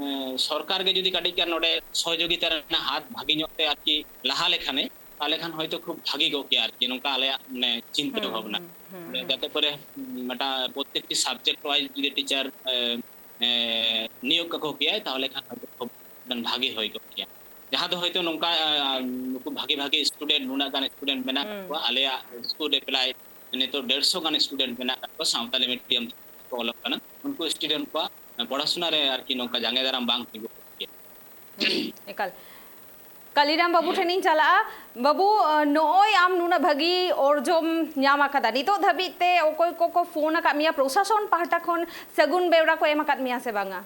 ᱮᱸ, ᱥᱚᱨᱠᱟᱨ ᱜᱮ ᱡᱩᱫᱤ ᱠᱟᱹᱴᱤᱡ ᱜᱟᱱ ᱱᱚᱰᱮ ᱥᱚᱦᱚᱡᱳᱜᱤᱛᱟ ᱨᱮᱱᱟᱜ ᱦᱟᱛ ᱵᱷᱟᱜᱮ ᱧᱚᱜ ᱛᱮ ᱟᱨᱠᱤ ᱞᱟᱦᱟ ᱞᱮᱠᱷᱟᱱᱮ, ᱛᱟᱦᱚᱞᱮ ᱠᱷᱟᱱ ᱦᱚᱭᱛᱳ ᱠᱷᱩᱵ ᱵᱷᱟᱜᱮ ᱠᱚᱜ ᱠᱮᱭᱟ ᱟᱨᱠᱤ, ᱱᱚᱝᱠᱟ ᱟᱞᱮᱭᱟᱜ ᱢᱟᱱᱮ ᱪᱤᱱᱛᱟᱹ ᱦᱩᱸ, ᱵᱷᱟᱵᱽᱱᱟ᱾ ᱦᱩᱸ, ᱦᱩᱸ, ᱦᱩᱸ᱾ ᱡᱟᱛᱮ ᱠᱚᱨᱮ ᱢᱤᱫᱴᱟᱝ ᱯᱨᱚᱛᱛᱮᱠᱴᱤ ᱥᱟᱵᱡᱮᱠᱴ ᱣᱟᱭᱤᱡ ᱡᱩᱫᱤ ᱴᱤᱪᱟᱨ, ᱮ, ᱮ, ᱱᱤᱭᱳᱜ ᱠᱟᱠᱚ ᱠᱮᱭᱟᱭ, ᱛᱟᱦᱚᱞᱮ ᱠᱷᱟᱱ ᱦᱚᱭᱛᱳ ᱠᱷᱩᱵ ᱢᱤᱫᱴᱟᱝ ᱵᱷᱟᱜᱮ ᱦᱩᱭ ᱠᱚᱜ ᱠᱮᱭᱟ᱾ ᱡᱟᱦᱟᱸ ᱫᱚ ᱦᱚᱭᱛᱳ ᱱᱚᱝᱠᱟ, ᱟ, ᱱᱩᱠᱩ ᱵᱷᱟᱜᱮ ᱵᱷᱟᱜᱮ ᱥᱴᱩᱰᱮᱱᱴ, ᱱᱩᱱᱟᱹᱜ ᱜᱟᱱ ᱥᱴᱩᱰᱮᱱᱴ ᱢᱮᱱᱟᱜ ᱦᱩᱸ᱾ ᱠᱚᱣᱟ, ᱟᱞᱮᱭᱟᱜ ᱥᱠᱩᱞ ᱨᱮ ᱯᱨᱟᱭ ᱱᱤᱛᱚᱜ ᱰᱮᱲᱥᱚ ᱜᱟᱱ ᱥᱴᱩᱰᱮᱱᱴ ᱢᱮᱱᱟᱜ ᱟᱠᱟᱫ ᱠᱚᱣᱟ, ᱥᱟᱶᱛᱟᱞᱤ ᱢᱤᱰᱤᱭᱟᱢ ᱛᱮᱠᱚ ᱚᱞᱚᱜ ᱠᱟᱱᱟ, ᱩᱱᱠᱩ ᱥᱴᱩᱰᱮᱱᱴ ᱠᱚᱣᱟᱜ ᱯᱚᱲᱟᱥᱩᱱᱟ ᱨᱮ ᱟᱨᱠᱤ ᱱᱚᱝᱠᱟ ᱡᱟᱸᱜᱮ ᱫᱟᱨᱟᱢ ᱵᱟᱝ ᱛᱤᱸᱜᱩ ᱠᱚᱜ ᱠᱮᱭᱟ᱾ ᱮᱠᱟᱞ᱾ ᱠᱟᱞᱤᱨᱟᱢ ᱵᱟᱹᱵᱩ ᱴᱷᱮᱱᱤᱧ ᱪᱟᱞᱟᱜᱼᱟ᱾ ᱵᱟᱹᱵᱩ, ᱱᱚᱜᱼᱚᱭ ᱟᱢ ᱱᱩᱱᱟᱹᱜ ᱵᱷᱟᱹᱜᱤ ᱚᱨᱡᱚᱢ ᱧᱟᱢ ᱟᱠᱟᱫᱟ, ᱱᱤᱛᱚᱜ ᱫᱷᱟᱹᱵᱤᱡ ᱛᱮ ᱚᱠᱚᱭ ᱠᱚᱠᱚ ᱯᱷᱳᱱ ᱟᱠᱟᱫ ᱢᱮᱭᱟ ᱯᱨᱚᱥᱟᱥᱚᱱ ᱯᱟᱦᱴᱟ ᱠᱷᱚᱱ ᱥᱟᱹᱜᱩᱱ ᱵᱮᱣᱨᱟ ᱠᱚ ᱮᱢ ᱟᱠᱟᱫ ᱢᱮᱭᱟ ᱥᱮ ᱵᱟᱝᱟ?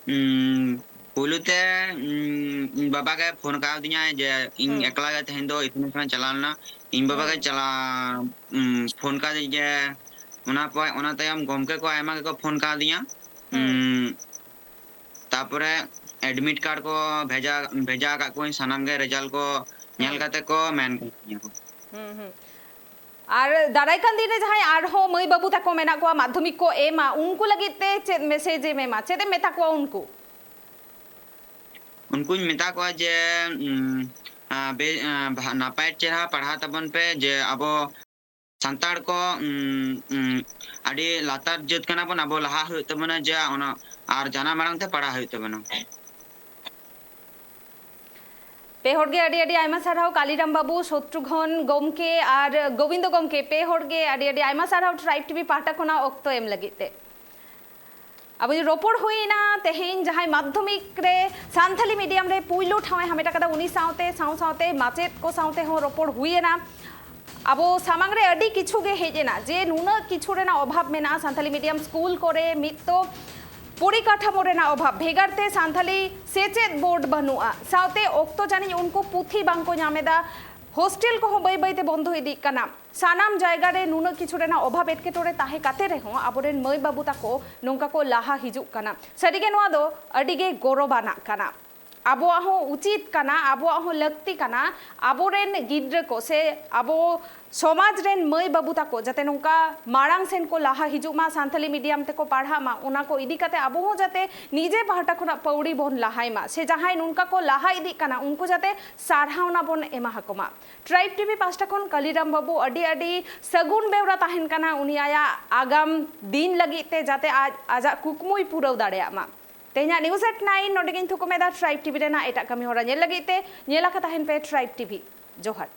ᱩᱸ, ᱯᱩᱭᱞᱩ ᱛᱮ, ᱩᱸ, ᱤᱧ ᱵᱟᱵᱟ ᱜᱮ ᱯᱷᱳᱱ ᱠᱟᱣᱫᱤᱧᱟᱭ ᱡᱮ ᱤᱧ ᱦᱩᱸ᱾ ᱮᱠᱞᱟ ᱜᱮ ᱛᱮᱦᱮᱧ ᱫᱚ ᱤᱛᱩᱱ ᱟᱥᱲᱟᱧ ᱪᱟᱞᱟᱣ ᱞᱮᱱᱟ᱾ ᱤᱧ ᱵᱟᱵᱟ ᱜᱮ ᱦᱩᱸ᱾ ᱪᱟᱞᱟᱣ, ᱩᱸ, ᱯᱷᱳᱱ ᱠᱟᱣᱫᱤᱧ ᱡᱮ ᱚᱱᱟ ᱯᱚᱨ, ᱚᱱᱟ ᱛᱟᱭᱚᱢ ᱜᱚᱢᱠᱮ ᱠᱚ ᱟᱭᱢᱟ ᱜᱮᱠᱚ ᱯᱷᱳᱱ ᱠᱟᱣᱫᱤᱧᱟ᱾ ᱦᱩᱸ᱾ ᱩᱸ, ᱛᱟᱯᱚᱨᱮ ᱮᱰᱢᱤᱴ ᱠᱟᱨᱰ ᱠᱚ ᱵᱷᱮᱡᱟ, ᱵᱷᱮᱡᱟ ᱟᱠᱟᱫ ᱠᱚᱣᱟᱧ, ᱥᱟᱱᱟᱢ ᱜᱮ ᱨᱮᱡᱟᱞᱴ ᱠᱚ ᱧᱮᱞ ᱦᱩᱸ᱾ ᱠᱟᱛᱮ ᱠᱚ ᱢᱮᱱ ᱠᱟᱫᱤᱧᱟ ᱠᱚ᱾ ᱦᱩᱸ, ᱦᱩᱸ᱾ ᱟᱨ ᱫᱟᱨᱟᱭ ᱠᱟᱱ ᱫᱤᱱ ᱨᱮ ᱡᱟᱦᱟᱸᱭ ᱟᱨᱦᱚᱸ ᱢᱟᱹᱭ ᱵᱟᱹᱵᱩ ᱛᱟᱠᱚ ᱢᱮᱱᱟᱜ ᱠᱚᱣᱟ, ᱢᱟᱫᱽᱫᱷᱚᱢᱤᱠ ᱠᱚ ᱮᱢᱟ, ᱩᱱᱠᱩ ᱞᱟᱹᱜᱤᱫ ᱛᱮ ᱪᱮᱫ ᱢᱮᱥᱮᱡᱽ ᱮᱢ ᱮᱢᱟ? ᱪᱮᱫ ᱮᱢ ᱢᱮᱛᱟ ᱠᱚᱣᱟ ᱩᱱᱠᱩ? ᱩᱱᱠᱩᱧ ᱢᱮᱛᱟ ᱠᱚᱣᱟ ᱡᱮ, ᱩᱸ, ᱟ, ᱵᱮ-, ᱟ, ᱵᱷᱟ-, ᱱᱟᱯᱟᱭ ᱪᱮᱦᱨᱟ ᱯᱟᱲᱦᱟᱣ ᱛᱟᱵᱚᱱ ᱯᱮ, ᱡᱮ ᱟᱵᱚ ᱥᱟᱱᱛᱟᱲ ᱠᱚ, ᱩᱸ, ᱩᱸ, ᱟᱹᱰᱤ ᱞᱟᱛᱟᱨ ᱡᱟᱹᱛ ᱠᱟᱱᱟ ᱵᱚᱱ, ᱟᱵᱚ ᱞᱟᱦᱟ ᱦᱩᱭᱩᱜ ᱛᱟᱵᱚᱱᱟ, ᱡᱮ ᱚᱱᱟ ᱟᱨ ᱡᱟᱱᱟᱢ ᱟᱲᱟᱝ ᱛᱮ ᱯᱟᱲᱦᱟᱣ ᱦᱩᱭᱩᱜ ᱛᱟᱵᱚᱱᱟ᱾ ᱯᱮ ᱦᱚᱲ ᱜᱮ ᱟᱹᱰᱤ ᱟᱹᱰᱤ ᱟᱭᱢᱟ ᱥᱟᱨᱦᱟᱣ, ᱠᱟᱞᱤᱨᱟᱢ ᱵᱟᱹᱵᱩ, ᱥᱚᱛᱨᱩᱜᱷᱚᱱ ᱜᱚᱢᱠᱮ ᱟᱨ ᱜᱳᱵᱤᱱᱫᱚ ᱜᱚᱢᱠᱮ, ᱯᱮ ᱦᱚᱲ ᱜᱮ ᱟᱹᱰᱤ ᱟᱹᱰᱤ ᱟᱭᱢᱟ ᱥᱟᱨᱦᱟᱣ ᱴᱨᱟᱭᱤᱵᱽ ᱴᱤᱵᱷᱤ ᱯᱟᱦᱴᱟ ᱠᱷᱚᱱᱟᱜ ᱚᱠᱛᱚ ᱮᱢ ᱞᱟᱹᱜᱤᱫ ᱛᱮ᱾ ᱟᱵᱚ ᱨᱚᱯᱚᱲ ᱦᱩᱭᱱᱟ ᱛᱮᱦᱮᱧ ᱡᱟᱦᱟᱸᱭ ᱢᱟᱫᱽᱫᱷᱚᱢᱤᱠ ᱨᱮ ᱥᱟᱱᱛᱟᱞᱤ ᱢᱤᱰᱤᱭᱟᱢ ᱨᱮ ᱯᱩᱭᱞᱩ ᱴᱷᱟᱶ ᱮ ᱦᱟᱢᱮᱴ ᱟᱠᱟᱫᱟ, ᱩᱱᱤ ᱥᱟᱶᱛᱮ ᱥᱟᱶ ᱥᱟᱶᱛᱮ ᱢᱟᱪᱮᱫ ᱠᱚ ᱥᱟᱶᱛᱮ ᱦᱚᱸ ᱨᱚᱯᱚᱲ ᱦᱩᱭᱮᱱᱟ᱾ ᱟᱵᱚ ᱥᱟᱢᱟᱝ ᱨᱮ ᱟᱹᱰᱤ ᱠᱤᱪᱷᱩ ᱜᱮ ᱦᱮᱡ ᱮᱱᱟ, ᱡᱮ ᱱᱩᱱᱟᱹᱜ ᱠᱤᱪᱷᱩ ᱨᱮᱱᱟᱜ ᱚᱵᱷᱟᱵᱽ ᱢᱮᱱᱟᱜᱼᱟ ᱥᱟᱱᱛᱟᱞᱤ ᱢᱤᱰᱤᱭᱟᱢ ᱥᱠᱩᱞ ᱠᱚᱨᱮ, ᱢᱤᱫ ᱛᱚ ᱯᱚᱨᱤᱠᱟᱴᱷᱟᱢᱳ ᱨᱮᱱᱟᱜ ᱚᱵᱷᱟᱵᱽ, ᱵᱷᱮᱜᱟᱨ ᱛᱮ ᱥᱟᱱᱛᱟᱞᱤ ᱥᱮᱪᱮᱫ ᱵᱳᱨᱰ ᱵᱟᱹᱱᱩᱜᱼᱟ, ᱥᱟᱶᱛᱮ ᱚᱠᱛᱚ ᱡᱟᱹᱱᱤᱡ ᱩᱱᱠᱩ ᱯᱩᱛᱷᱤ ᱵᱟᱝᱠᱚ ᱧᱟᱢ ᱮᱫᱟ, ᱦᱳᱥᱴᱮᱞ ᱠᱚᱦᱚᱸ ᱵᱟᱹᱭ ᱵᱟᱹᱭ ᱛᱮ ᱵᱚᱱᱫᱚ ᱤᱫᱤᱜ ᱠᱟᱱᱟ᱾ ᱥᱟᱱᱟᱢ ᱡᱟᱭᱜᱟ ᱨᱮ ᱱᱩᱱᱟᱹᱜ ᱠᱤᱪᱷᱩ ᱨᱮᱱᱟᱜ ᱚᱵᱷᱟᱵᱽ ᱮᱴᱠᱮᱴᱚᱬᱮ ᱛᱟᱦᱮᱸ ᱠᱟᱛᱮ ᱨᱮᱦᱚᱸ ᱟᱵᱚᱨᱮᱱ ᱢᱟᱹᱭ ᱵᱟᱹᱵᱩ ᱛᱟᱠᱚ ᱱᱚᱝᱠᱟ ᱠᱚ ᱞᱟᱦᱟ ᱦᱤᱡᱩᱜ ᱠᱟᱱᱟ᱾ ᱥᱟᱹᱨᱤᱜᱮ ᱱᱚᱣᱟ ᱫᱚ ᱟᱹᱰᱤ ᱜᱮ ᱜᱚᱨᱚᱵᱟᱱᱟᱜ ᱠᱟᱱᱟ᱾ ᱟᱵᱚᱣᱟᱜ ᱦᱚᱸ ᱩᱪᱤᱛ ᱠᱟᱱᱟ, ᱟᱵᱚᱣᱟᱜ ᱦᱚᱸ ᱞᱟᱹᱠᱛᱤ ᱠᱟᱱᱟ, ᱟᱵᱚᱨᱮᱱ ᱜᱤᱫᱽᱨᱟᱹ ᱠᱚ ᱥᱮ ᱟᱵᱚ ᱥᱚᱢᱟᱡᱽ ᱨᱮᱱ ᱢᱟᱹᱭ ᱵᱟᱹᱵᱩ ᱛᱟᱠᱚ ᱡᱟᱛᱮ ᱱᱚᱝᱠᱟ ᱢᱟᱲᱟᱝ ᱥᱮᱱ ᱠᱚ ᱞᱟᱦᱟ ᱦᱤᱡᱩᱜ ᱢᱟ, ᱥᱟᱱᱛᱟᱞᱤ ᱢᱤᱰᱤᱭᱟᱢ ᱛᱮᱠᱚ ᱯᱟᱲᱦᱟᱜ ᱢᱟ, ᱚᱱᱟ ᱠᱚ ᱤᱫᱤ ᱠᱟᱛᱮ ᱟᱵᱚ ᱦᱚᱸ ᱡᱟᱛᱮ ᱱᱤᱡᱮ ᱯᱟᱦᱴᱟ ᱠᱷᱚᱱᱟᱜ ᱯᱟᱹᱣᱲᱤ ᱵᱚᱱ ᱞᱟᱦᱟᱭ ᱢᱟ, ᱥᱮ ᱡᱟᱦᱟᱸᱭ ᱱᱚᱝᱠᱟ ᱠᱚ ᱞᱟᱦᱟ ᱤᱫᱤᱜ ᱠᱟᱱᱟ ᱩᱱᱠᱩ ᱡᱟᱛᱮ ᱥᱟᱨᱦᱟᱣᱱᱟ ᱵᱚᱱ ᱮᱢᱟ ᱟᱠᱚ ᱢᱟ᱾ ᱴᱨᱟᱭᱤᱵᱽ ᱴᱤᱵᱷᱤ ᱯᱟᱦᱴᱟ ᱠᱷᱚᱱ ᱠᱟᱞᱤᱨᱟᱢ ᱵᱟᱹᱵᱩ ᱟᱹᱰᱤ ᱟᱹᱰᱤ ᱥᱟᱹᱜᱩᱱ ᱵᱮᱣᱨᱟ ᱛᱟᱦᱮᱱ ᱠᱟᱱᱟ ᱩᱱᱤ ᱟᱭᱟᱜ ᱟᱜᱟᱢ ᱫᱤᱱ ᱞᱟᱹᱜᱤᱫ ᱛᱮ, ᱡᱟᱛᱮ ᱟᱡ ᱟᱡᱟᱜ ᱠᱩᱠᱢᱩᱭ ᱯᱩᱨᱟᱹᱣ ᱫᱟᱲᱮᱭᱟᱜ ᱢᱟ᱾ ᱛᱮᱦᱮᱧᱟᱜ News at Nine ᱱᱚᱰᱮ ᱜᱤᱧ ᱛᱷᱩᱠᱩᱢ ᱮᱫᱟ᱾ ᱴᱨᱟᱭᱤᱵᱽ ᱴᱤᱵᱷᱤ ᱨᱮᱱᱟᱜ ᱮᱴᱟᱜ ᱠᱟᱹᱢᱤ ᱦᱚᱨᱟ ᱧᱮᱞ ᱞᱟᱹᱜᱤᱫ ᱛᱮ ᱧᱮᱞ ᱟᱠᱟ ᱛᱟᱦᱮᱱ ᱯᱮ ᱴᱨᱟᱭᱤᱵᱽ ᱴᱤᱵᱷᱤ᱾ ᱡᱚᱦᱟᱨ᱾